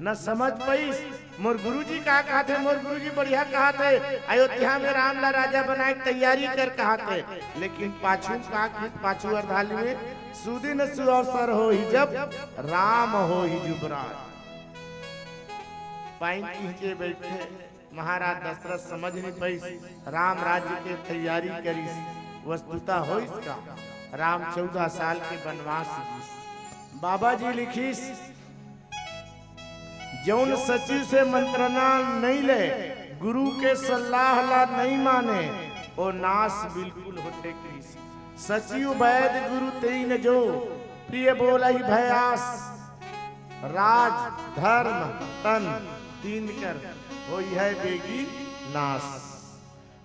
न समझ पाइस। मोर गुरुजी का कहत हे, मोर गुरुजी बढ़िया कहत हे, अयोध्या में राम ला राजा बनाए के तैयारी कर कहत हे, लेकिन पाछू का किहिस, पाछू अर्धाली में सुदिन सुअवसर होही जब राम होही जुबराज। पाइन किहिके बैठे महाराज दशरथ समझ नहीं पाइस, राम राज्य के तैयारी करिस, वस्तुतः होइस का? राम चौदह साल के वनवास जीस। बाबा जी लिखिस, जौन सचिव से मंत्रणा नहीं ले, गुरु के सलाह ला नहीं माने, ओ नाश बिल्कुल होथे किहिस। सचिव वैद गुरु तेइन जो, प्रिय बोलहि भयास, राज धर्म तन तीन कर होई है बेगी नाश।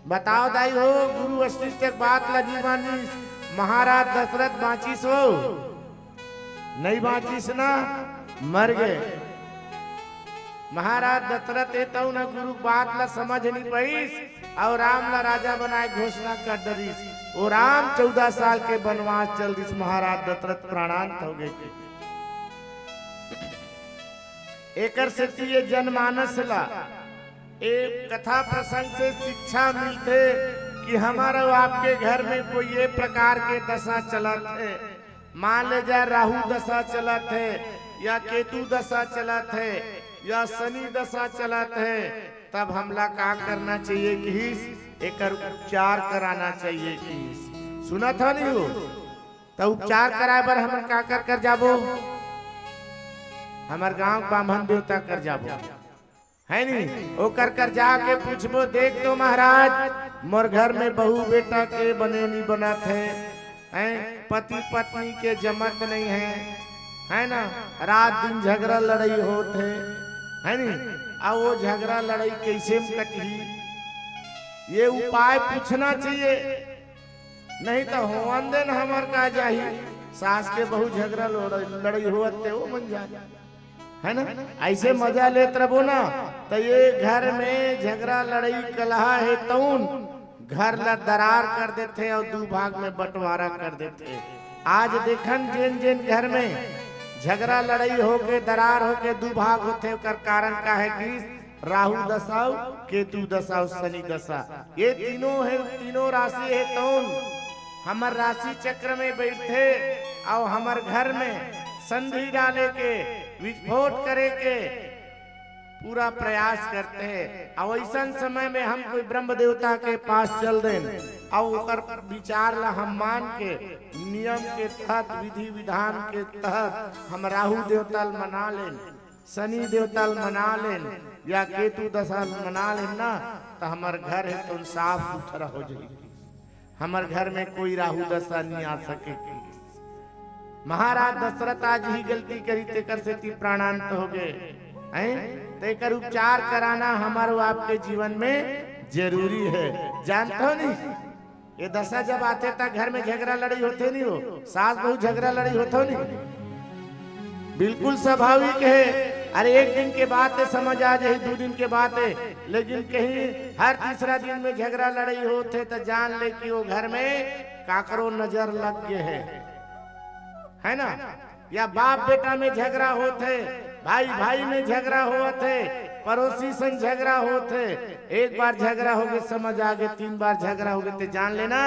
बताओ दाई हो, गुरु वशिष्ठ के बात ला नहीं मानिस, महाराज दशरथ बाँचिस हो? नहीं बाँचिस ना, मर गए। महाराज दशरथ ए तौन गुरु बात ला समझ नहीं पाइस अउ राम ला राजा बनाए घोषणा कर डरिस। ओ राम चौदह साल के वनवास चल दिस, महाराज दशरथ प्राणांत हो गए। एकर सेती ये जनमानस ला ए कथा प्रसंग से शिक्षा मिलथे कि हमर अउ आपके घर में कोई ये प्रकार के दशा चलत हे, मान ले जा राहु दशा चलत हे या केतु दशा चलत हे या शनि दशा चलत हे, तब हमला का करना चाहिए किहिस, एकर उपचार कराना चाहिए किहिस। सुनत हो नहीं हो? त उपचार कराए बर हमन का कर कर जाबो? हमर गांव बाम्हन देवता कर जाबो, है नी? ओकर कर जाके पूछबो, देख तो महाराज, मोर घर में बहू बेटा के बने नी बनत हे, हैं? पति पत्नी के जमत नहीं है, है ना? रात दिन झगड़ा लड़ाई होत हे, है नी? अब वो झगड़ा लड़ाई कैसे में कटही, ये उपाय पूछना चाहिए। नहीं तो होवन देन हमर का जाही, सास के बहू झगड़ा लड़ाई होवत ते वो मन जाही, है ना? ऐसे मजा लेत रबो ना, तो ये घर में झगड़ा लड़ाई कलहा हे तौन घर ला दरार कर देथे अउ दू भाग में बंटवारा कर देथे। आज देखन जेन जेन घर में झगड़ा लड़ाई होके दरार होके दू भाग होथे, ओकर कारण का हे कि राहु दशा अउ केतु दशा अउ शनि दशा, ये तीनों हे, तीनों राशि हे तौन हमर राशि चक्र में बैठथे अउ हमर घर में संधि डाले के, विस्फोट करे के पूरा प्रयास करथे। अउ ऐसन समय में हम कोई ब्रह्म देवता के पास चल देन अउ ओकर विचार ला हम मान के नियम के तहत, विधि विधान के तहत हम राहु देवता ल मना लेन, शनि देवता ल मना लेन या केतु दशा ल मना लेन ना, त हमर घर हे तौन साफ सुथरा हो जाही, हमर घर में कोई राहु दशा नहीं आ सके। महाराज दशरथ आज ही गलती करी, तेकर सेती प्राणांत हो गए। हैं? तेकर उपचार कराना हमर अउ आपके जीवन में जरूरी हे। जानत हो नहीं, ये दशा जब आथे त घर में झगड़ा लड़ाई होथे नहीं हो, सास बहू झगड़ा लड़ाई होथे नहीं, बिल्कुल स्वाभाविक हे। अरे एक दिन के बात हे, समझ आ जाही, दू दिन के बात हे, लेकिन कहीं हर तीसरा दिन में झगड़ा लड़ाई होथे त जान ले कि वो घर में काकरो नजर लग गए हे, है ना? या बाप बेटा में झगड़ा होथे, भाई भाई में झगड़ा होवत हे, पड़ोसी संग झगड़ा होथे, एक बार झगड़ा होगे समझ आगे, तीन बार झगड़ा होगे ते जान लेना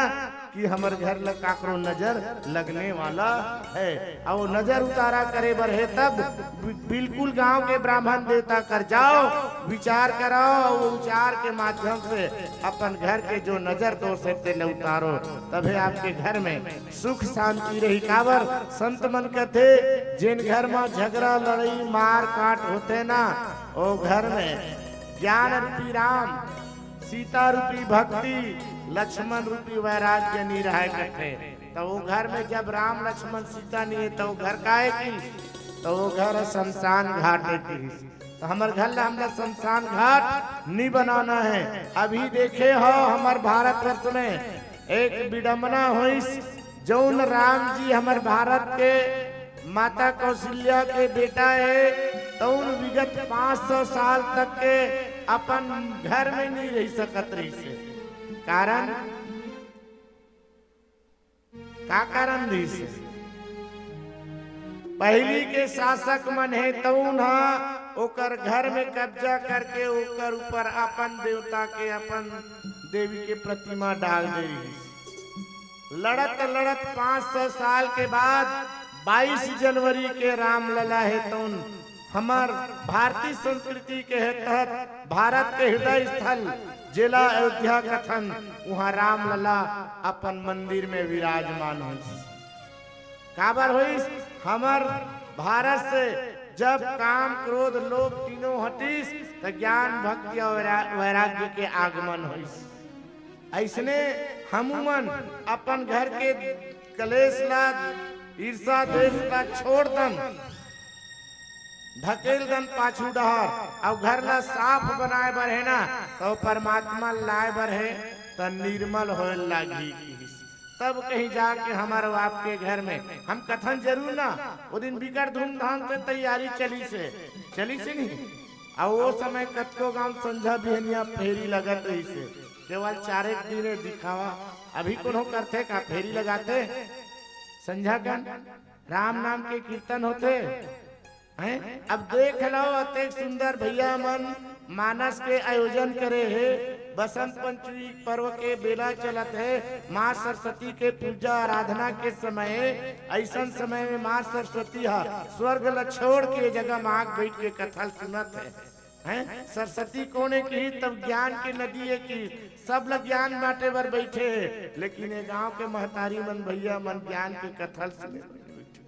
कि हमर घर ल काकरो नजर लगने वाला हे। अउ नजर उतारा करे बर हे तब बि-, बिल्कुल गांव के ब्राह्मण देवता कर जाओ, विचार कराओ, अउ विचार के माध्यम से अपन घर के जो नजर दोष हे तेला उतारो, तभे आपके घर में सुख शांति रही। काबर संत मन कथे, जेन घर म झगड़ा लड़ाई मार काट होथे ना, ओ घर में ज्ञान रूपी राम, सीता रूपी भक्ति, लक्ष्मण रूपी वैराग्य नहीं रहे कथे। त वो घर में जब राम लक्ष्मण सीता नहीं हे त वो घर का हे कि तो वो घर शमशान घाट हे किहिस। तो हमर घर ला हमला शमशान घाट नी बनाना हे। अभी देखे हो हमर भारतवर्ष में एक विडम्बना होइस, जौन राम जी हमर भारत के माता कौशल्या के बेटा हे, तौन विगत पाँच सौ साल तक के अपन घर में नी रह सकत रहिस हे। कारण का कारण रहिस हे? पहिली के शासक मन हे, तउन ह ओकर घर में कब्जा करके ओकर ऊपर अपन देवता के, अपन देवी के प्रतिमा डाल दे रहिस। लड़त लड़त पाँच सौ साल के बाद बाईस जनवरी के रामलला हे, तउन हमर भारतीय संस्कृति के हे तहत भारत के हृदय स्थल जेला अयोध्या कथन, उहाँ रामलला अपन मंदिर में विराजमान होइस। काबर होइस? हमर भारत से जब काम, क्रोध, लोभ तीनों हटिस, त ज्ञान, भक्ति और वैरा-, वैराग्य के आगमन होइस। अइसने हमू मन अपन घर के कलेश ला, ईर्षा, द्वेष ला छोड़ दन, ढकेल दन पाछू डहर, अउ घर ला साफ बनाए बर हे ना, त परमात्मा लाए बर हे, त निर्मल होए लागही किहिस। तब कहीं जाके हमर बाप के घर में हम कथन जरूर ना, वो दिन बिकट धूमधाम से तैयारी चलिस हे, चलिस हे नहीं। अउ वो समय कतको गांव संझा बिहनिया फेरी लगत रहिस हे, केवल चारेक दिन हे दिखावा। अभी कोनो करथे का फेरी लगाथे? संझा कन राम नाम के कीर्तन होथे, हैं? अब देख लो, अतेक सुंदर भैया मन मानस के आयोजन करे हे। बसंत पंचमी पर्व के बेला चलत हे, माँ सरस्वती के पूजा आराधना के समय। अइसन समय में माँ सरस्वती ह स्वर्ग ल छोड़ के जगह म आके बैठ के कथा ल सुनत हे। हैं? सरस्वती कोन हे किहिस? तब ज्ञान के नदी हे किहिस, सब ल ज्ञान बांटे बर बैठे हे, लेकिन ये गांव के महतारी मन, भैया मन ज्ञान के कथा ल सुने बर बैठे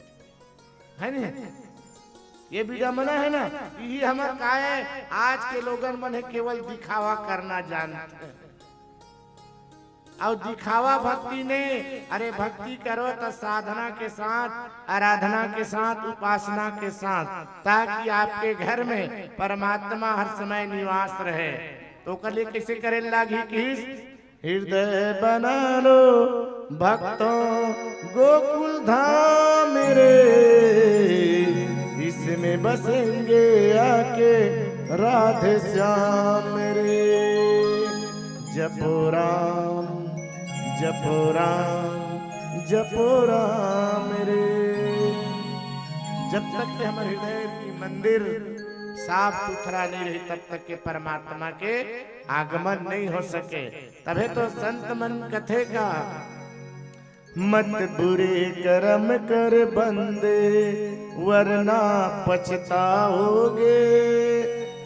हे। है नहीं? ये विडम्बना हे ना, यही हमर काय हे, आज के लोगन मन हे केवल दिखावा करना जानत हे। अउ दिखावा भक्ति नहीं, अरे भक्ति करो त साधना के साथ, आराधना के साथ, उपासना के साथ, ताकि आपके घर में परमात्मा हर समय निवास रहे। तो ओकर लिए कइसे करे लागही किहिस? हृदय बना लो भक्तों गोकुल धाम रे, इसमें बसेंगे आके राधे श्याम रे। जपो राम, जपो राम, जपो राम रे। जब तक के हमर हृदय की मंदिर साफ सुथरा नहीं रही, तब तक के परमात्मा के आगमन नहीं हो सके। तभे तो संत मन कथे का, मत बुरे कर्म कर बंदे, वरना पछताओगे।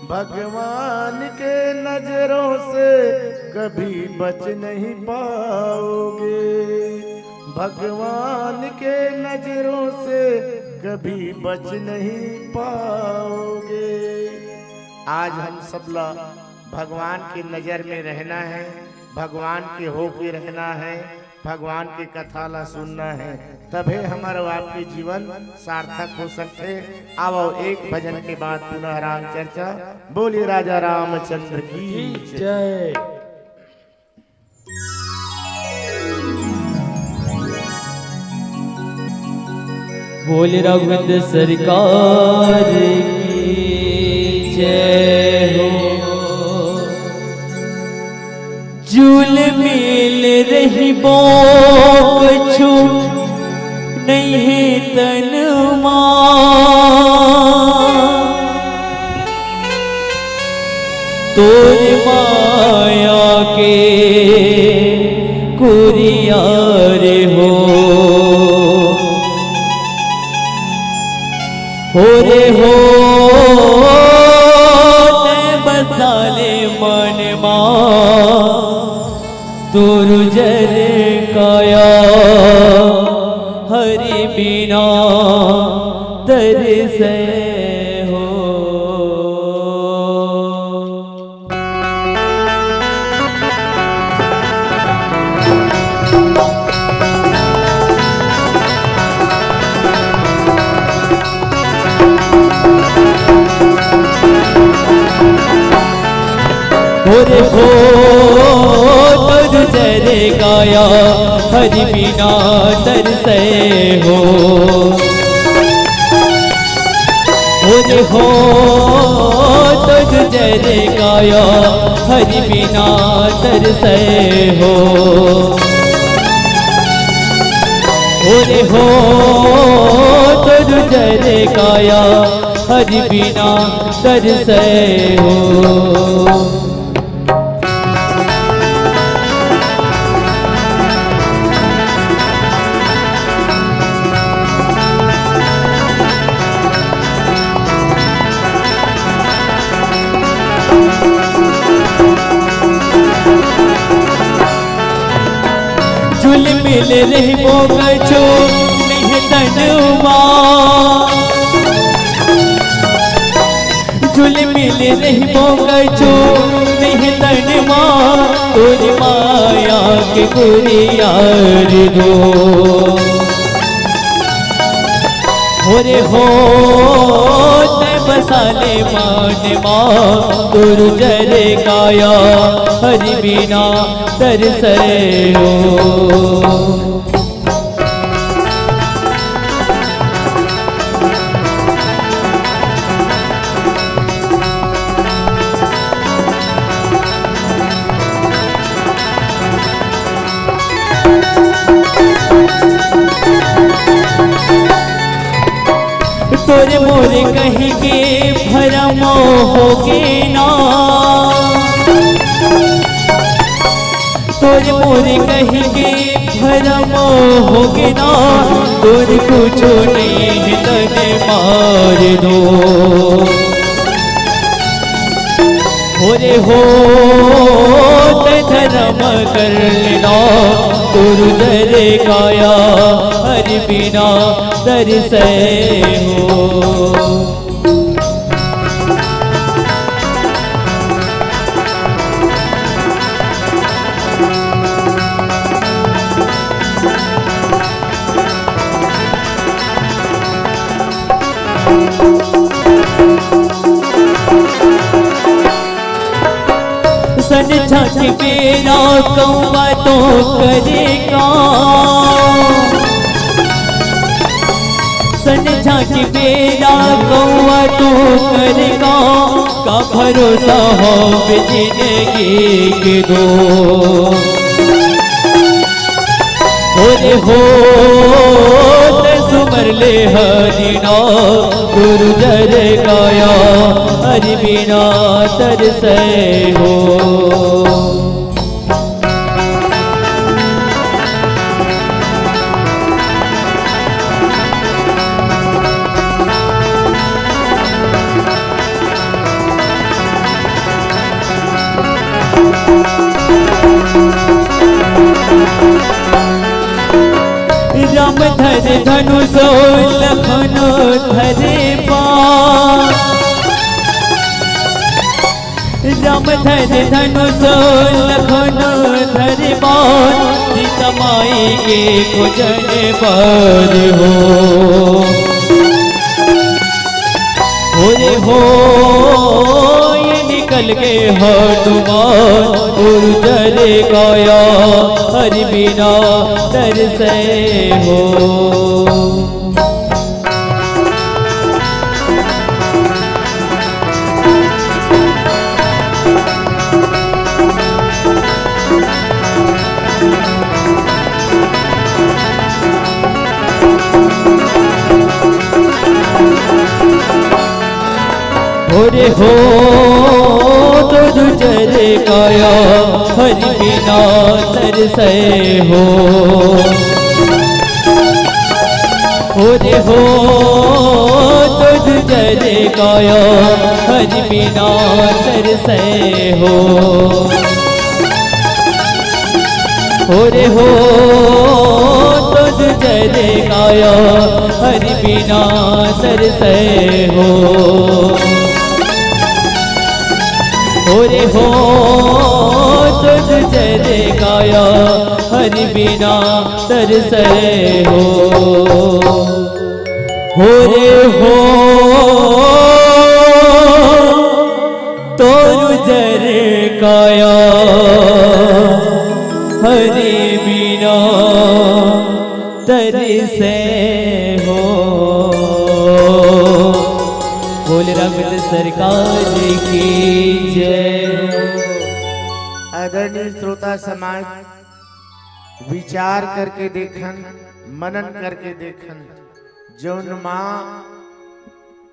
भगवान के नजरों से कभी बच नहीं पाओगे, भगवान के नजरों से कभी बच नहीं पाओगे। आज हम सबला भगवान के नजर में रहना है, भगवान के होके रहना है, भगवान के कथा ला सुनना है, तभे हमर अउ आपके जीवन सार्थक हो सकथे। आवो, एक भजन के बाद पुनः राम चर्चा। बोलिए राजा रामचंद्र की जय। जय। बोल रघुविंद सरकार की जय हो। जुल मिल रहिबो कछु नइ हे तन मा, तोर माया के कुरिया रे हो। हो रे हो, तैं बसा ले मन मा, तोर उजर काया हरि बिना तरसै हो। ओरे हो, तोर जरे काया हरि बिना तरसै हो। ओरे हो, तोर जरे काया हरि बिना तरसै हो। ओरे हो, तोर जरे काया हरि बिना तरसै हो। जुल मिल रहिबो कछु नइ हे तन मा। जुल मिल रहिबो कछु नइ हे तन मा, तोर माया के कुरियार दो। ओरे हो, तैं बसा ले मन मा, तोर जरे काया हरि बिना तरसै हो। तोर मोर कहि के भरम होगे ना, तोर मोर कहि के भरम होगे ना, तोर कुछु नइ हे तन मा रे दो। ओरे हो, तैं धरम कर ले ना, तोर जरे काया हरि बिना तरसै हो। संझा के बेरा कौवा तो करे का, संझा के बेरा कौवा तो करे का, का भरोसा हो जिंदगी के दो। ओरे हो, तैं सुमर ले हरि ना, तोर जरे काया हरि बिना तरसै हो। राम धरे धनुष लखन धरे बाण, राम धरे धनुष लखन धरे बाण, सीता माई के खोजन बर हो। ओरे हो, ये निकल गे हनुमान, तोर जरे काया हरि बिना तरसै हो। ओरे हो, तोर जरे काया हरि बिना तरसै हो। ओरे हो, तोर जरे काया हरि बिना तरसै हो। ओरे हो, तोर जरे काया हरि बिना तरसै हो। ओरे हो, तोर जरे काया हरि बिना तरसै हो। ओरे हो, तोर जरे का आया हरि बिना तरसे हो। बोल रंगत सरकार की जय। आदरणीय श्रोता समाज, विचार करके देखन, मनन करके देखन, जौन माँ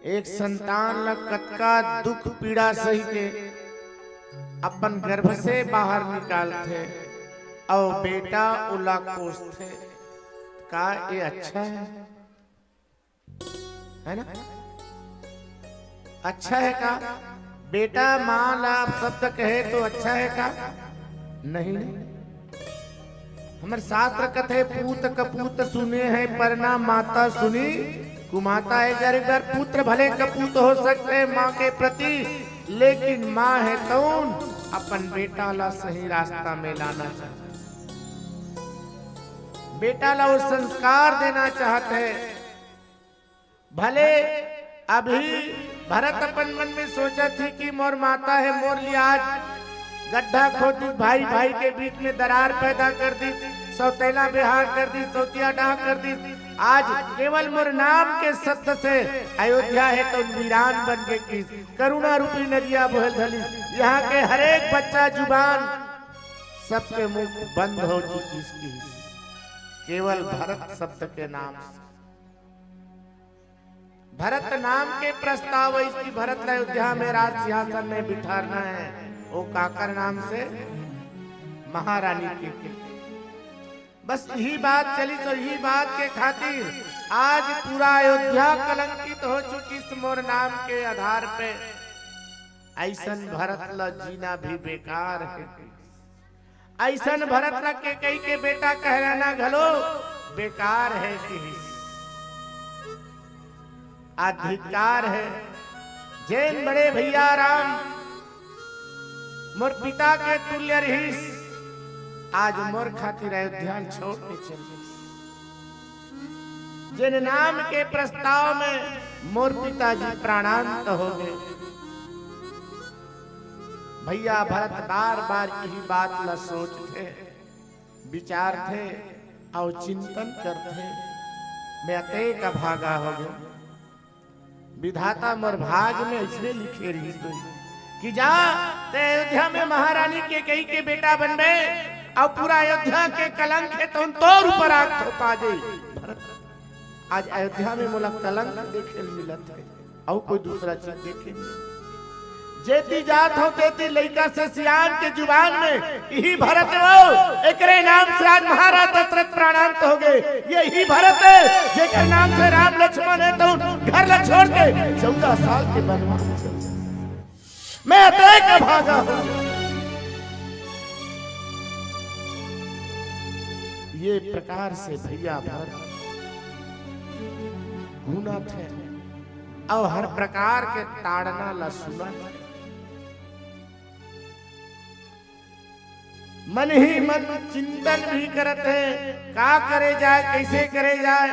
एक संतान ला कतका दुख पीड़ा सही के अपन गर्भ से बाहर निकालथे, अउ बेटा ओला कोसथे, का ये अच्छा है? है ना? अच्छा है का? बेटा माँ ला अपशब्द कहे तो अच्छा है का? नहीं। हमर शास्त्र कथे, "पूत कपूत सुने हैं, पर ना माता सुनी कुमाता है।" एक बार, एक बार पुत्र भले कपूत हो सकते हैं माँ के प्रति, लेकिन माँ है तौन अपन बेटा ला सही रास्ता में लाना चाहत है, बेटा ला वो संस्कार देना चाहत है। भले अभी भरत अपन मन में सोचत हे कि मोर माता है, मोर लिए आज गड्ढा खोद दी, भाई भाई के बीच में दरार पैदा कर दी, सौतेला व्यवहार कर दी, सौतिया डाह कर दी। आज केवल मोर नाम के शब्द से अयोध्या है तो वीरान बन के किस करुणा रूपी नदिया बोहल धली। यहाँ के हरेक बच्चा जुबान सबके मुंह बंद हो चुकी इसकी, केवल भरत शब्द के नाम से। भरत नाम के प्रस्ताव है कि भरत ला अयोध्या में राज सिंहासन में बिठारना है, वो काकर नाम से? महारानी के। बस यही बात चली, तो यही बात के खातिर आज पूरा अयोध्या कलंकित हो चुकी इस मोर नाम के आधार पे। ऐसन भरत ला जीना भी बेकार है। ऐसन भरत ला केकई के बेटा कहलाना घलो बेकार है कि अधिकार है। जेन बड़े भैया राम मोर पिता के तुल्य रहिस, आज मोर खातिर अयोध्या छोड़ के चल दिस। जेन नाम के प्रस्ताव में मोर पिताजी प्राणांत हो गए। भैया भरत बार बार यही बात ला सोचथे, विचारथे अउ चिंतन करथे, मैं अतेक अभागा हो गए। विधाता मोर भाग में इसने लिखे रहिस होही कि जा, ते अयोध्या में महारानी केकई के बेटा बनबे, अउ पूरा अयोध्या के कलंक है तो तोर ऊपर आग थोपा जाई। भरत, आज अयोध्या में मोला कलंक देखे ल मिलत है, अउ कोई दूसरा चीज देखे नहीं। जेती जात हो तेती लइका से सियान के जुबान में यही भरत हो, एकरे नाम से आज महाराज दशरथ प्राणांत हो गए। यही भरत है जेकर नाम से राम लक्ष्मण है तो घर ला छोड़ के चौदह साल के वनवास चल। मैं अतेक भागा हूं। ये प्रकार से भैया भरत घूमत है अउ हर प्रकार के ताड़ना ला सुनत है। मन ही मन चिंतन भी करत है, का करे जाए, कैसे करे जाए।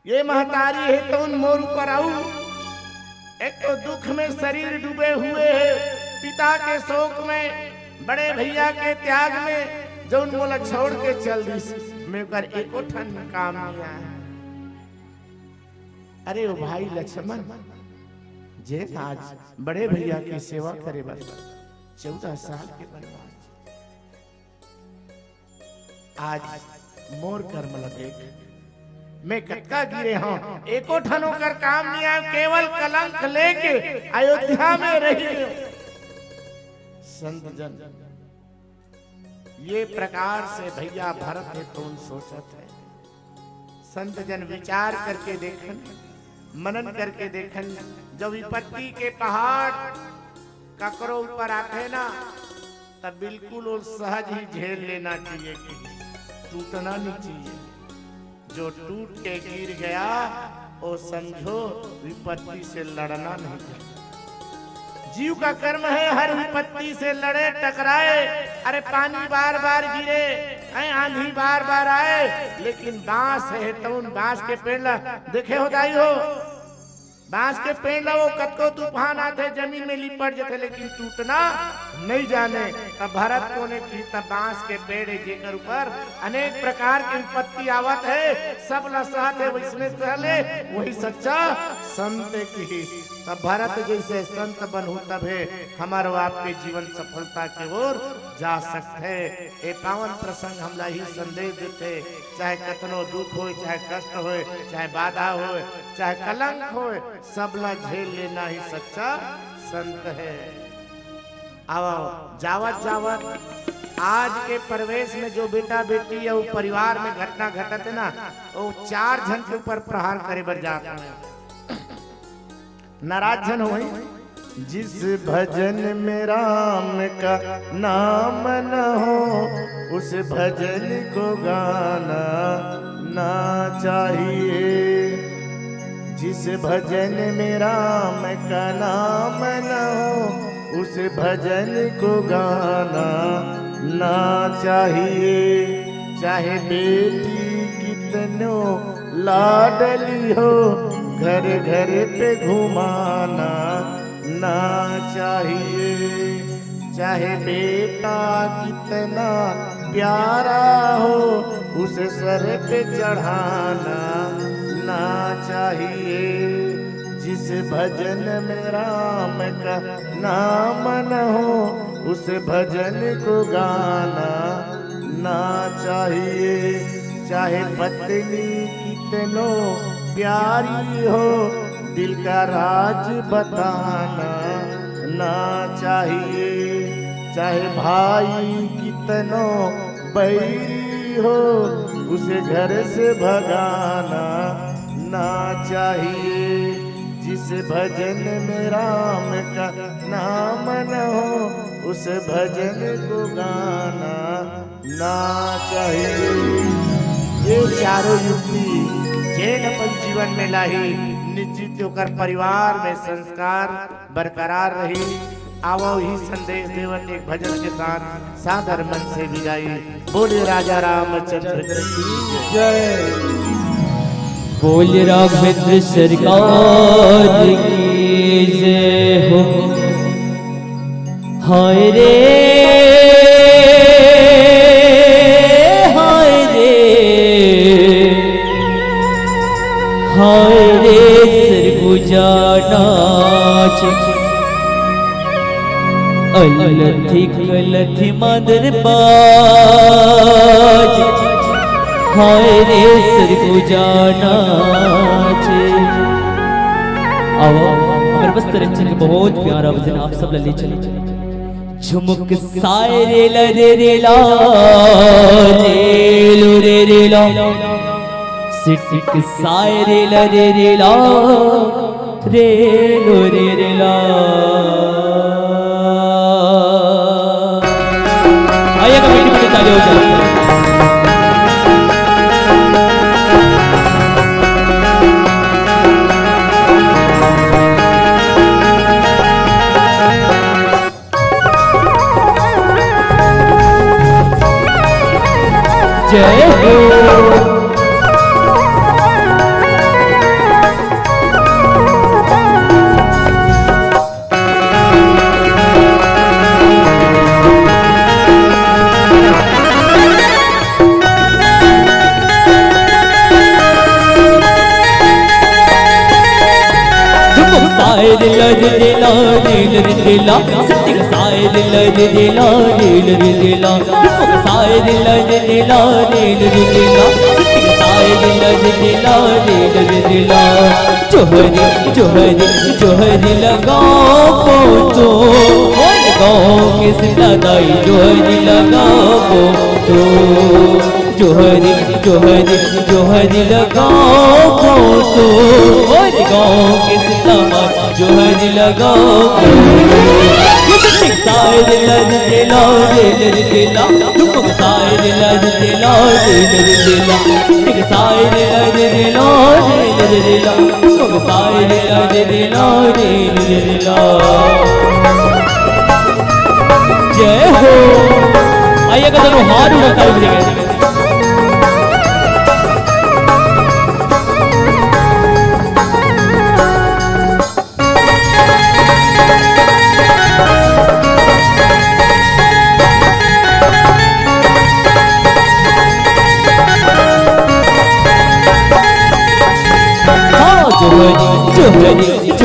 ये महतारी है तौन मोर ऊपर आऊ, एक तो दुख में शरीर डूबे हुए है, पिता के शोक में, बड़े भैया के त्याग में, जौन मोला छोड़ के चल दिस, मैं ओकर एको ठन काम नहीं आए। अरे ओ भाई लक्ष्मण, जे आज बड़े भैया की सेवा करे बर चौदह साल के वनवास, आज मोर कर्म ल देख, मैं कतका गिरे हूं, एको ठन ओकर काम नहीं आए, केवल कलंक लेके अयोध्या में रही। संत जन, ये प्रकार से भैया भरत हे तौन सोचत है। संत जन विचार करके देखन, मनन करके देखन, जब विपत्ति के पहाड़ ककरो ऊपर आथे ना, तब बिल्कुल वो सहज ही झेल लेना चाहिए कि टूटना नहीं चाहिए। जो टूट के गिर गया, वो समझो विपत्ति से लड़ना नहीं चाहिए। जीव का कर्म है हर विपत्ति से लड़े, टकराए। अरे पानी बार बार गिरे, ऐ आंधी बार बार आए, लेकिन बांस है तौन बांस के पेड़ ला देखे हो दाई हो, बांस के पेड़ ला वो कतको तूफान आथे जमीन में लिपट जथे, लेकिन टूटना नहीं जाने, तब भरत कोने की तब बांस के पेड़ हे, जेकर ऊपर अनेक प्रकार के विपत्ति आवत हे, सब ला सहत हे, वइसने सह ले, वही सच्चा संत किहिस। तब भरत जइसे संत बनहू, तभे हमर अउ आपके जीवन सफलता के ओर जा सकत हे। ए पावन प्रसंग हमला ही संदेश देथे, चाहे कतनो दुख होय, चाहे कष्ट होय, चाहे बाधा होय, चाहे कलंक होय, सब ला झेल लेना ही सच्चा संत हे। अब जावत जावत आज के प्रवेश में जो बेटा बेटी अउ परिवार में घटना घटत हे ना, वो चार झन के ऊपर प्रहार करे बर जात हे। नाराज झन होई। जिस भजन में राम का नाम न हो, उस भजन को गाना ना चाहिए। जिस भजन में राम का नाम न हो, उस भजन को गाना ना चाहिए। चाहे बेटी कितनो लाडली हो, घर घर पे घुमाना ना चाहिए। चाहे बेटा कितना प्यारा हो, उसे सर पे चढ़ाना ना चाहिए। जिस भजन में राम का नाम न हो, उस भजन को गाना ना चाहिए। चाहे पत्नी कितनो प्यारी हो, दिल का राज बताना ना चाहिए। चाहे भाई कितनो बैरी हो, उसे घर से भगाना ना चाहिए। जिस भजन में राम का नाम न हो, उस भजन को गाना ना चाहिए। ये चारों युक्ति जेन अपन जीवन में लाही, निश्चित ओकर परिवार में संस्कार बरकरार रही। आवो ही संदेश देवत एक भजन के साथ सादर मन से विदाई। बोले राजा रामचंद्र की जय। बोल राघवेंद्र सरकार की जय हो। हाय रे, हाय रे, हाय रे सरगुजा नाच। अलथी कलथी मादर बाज। हाय रे सरगुजा नाच। आओ, हमर बस्तर अंचल के बहुत प्यारा भजन आप सब ला ले चले। झुमुक साय रे ला रे रे ला, रे लो रे रे ला। सिटिक साय रे ला रे रे ला, रे लो रे रे ला। आइए तो मीठी मीठी ताली हो जाए। जय हो। झुमुक साय रे ला रे रे ला, रे ला रे रे ला। सिटिक साय रे ला रे रे ला, रे ला रे रे ला। झुमुक साय रे ला रे रे ला, रे ला रे रे ला। सिटिक साय रे ला रे रे ला, रे ला रे रे ला। जोहरी, जोहरी, जोहरी लगाबो तो, मोर गाँव के सीता दाई जोहरी लगाबो तो। जोहरी, जोहरी, जोहरी लगाबो तो, मोर गाँव के सीता माई जोहरी लगाबो तो। ये तो ठीक साय रे ला रे रे ला, रे ला रे रे ला। झुमुक साय रे ला रे रे ला, रे ला रे रे ला। सिटिक साय रे ला रे रे ला, रे ला रे रे ला। झुमुक साय रे ला रे रे ला, रे ला रे रे ला। जय हो। आइए, दोनों हाथ उठाकर बोलिए।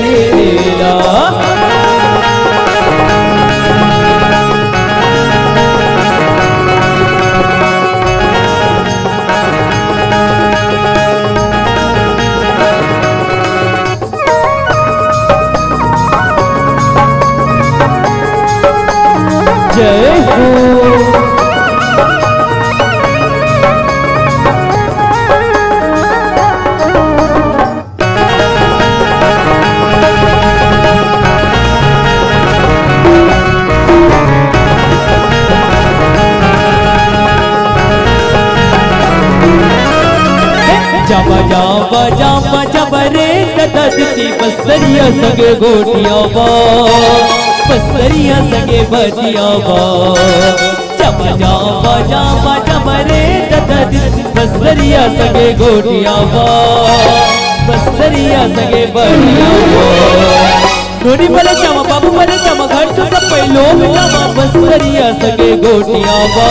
रे रे ला। जय हो। जाबा जाबा जाबा जाबा रे ददा दीदी, बस्तरिया संगे गोठियाबा, बस्तरिया संगे बतियाबा। जाबा जाबा जाबा जाबा रे ददा दीदी, बस्तरिया संगे गोठियाबा, बस्तरिया संगे बतियाबा। नोनी बने जामा, बाबू बने जामा, घर तो सब पहिलो में जामा, बस्तरिया संगे गोठियाबा,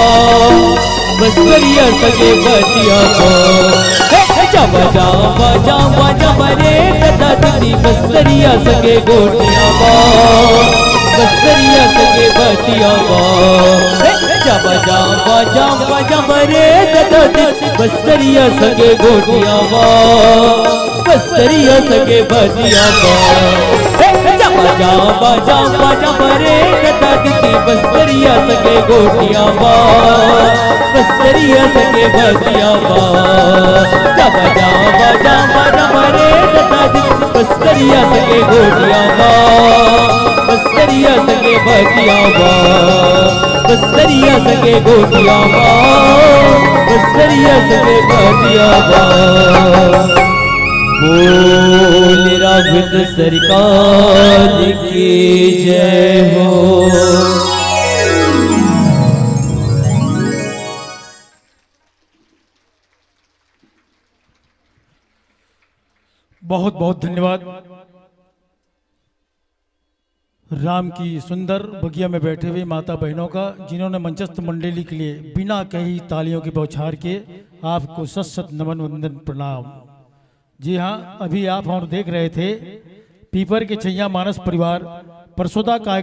बस्तरिया संगे बतियाबा। हे, हे, जामा, जामा, जामा, जामा रे, ददा दीदी, बस्तरिया संगे गोठियाबा, बस्तरिया संगे बतियाबा। हे, हे, जामा, जामा, जामा, जामा रे, ददा दीदी, बस्तरिया संगे गोठियाबा, बस्तरिया संगे बतियाबा। हे, जाबा, जाबा, जाबा, जाबा रे, ददा दीदी, बस्तरिया संगे गोठियाबा, बस्तरिया संगे बतियाबा। जाबा, जाबा, जाबा, जाबा रे, ददा दीदी, बस्तरिया संगे गोठियाबा, बस्तरिया संगे बतियाबा, बस्तरिया संगे गोठियाबा, बस्तरिया संगे बतियाबा। बोल राघवेंद्र सरकार की जय हो। बहुत बहुत धन्यवाद। राम की सुंदर बगिया में बैठे हुए माता बहनों का, जिन्होंने मंचस्थ मंडली के लिए बिना कही तालियों की बौछार के आपको शत शत नमन वंदन प्रणाम। जी हाँ, अभी आप और देख रहे थे पीपर के छैया मानस परिवार परसोदा का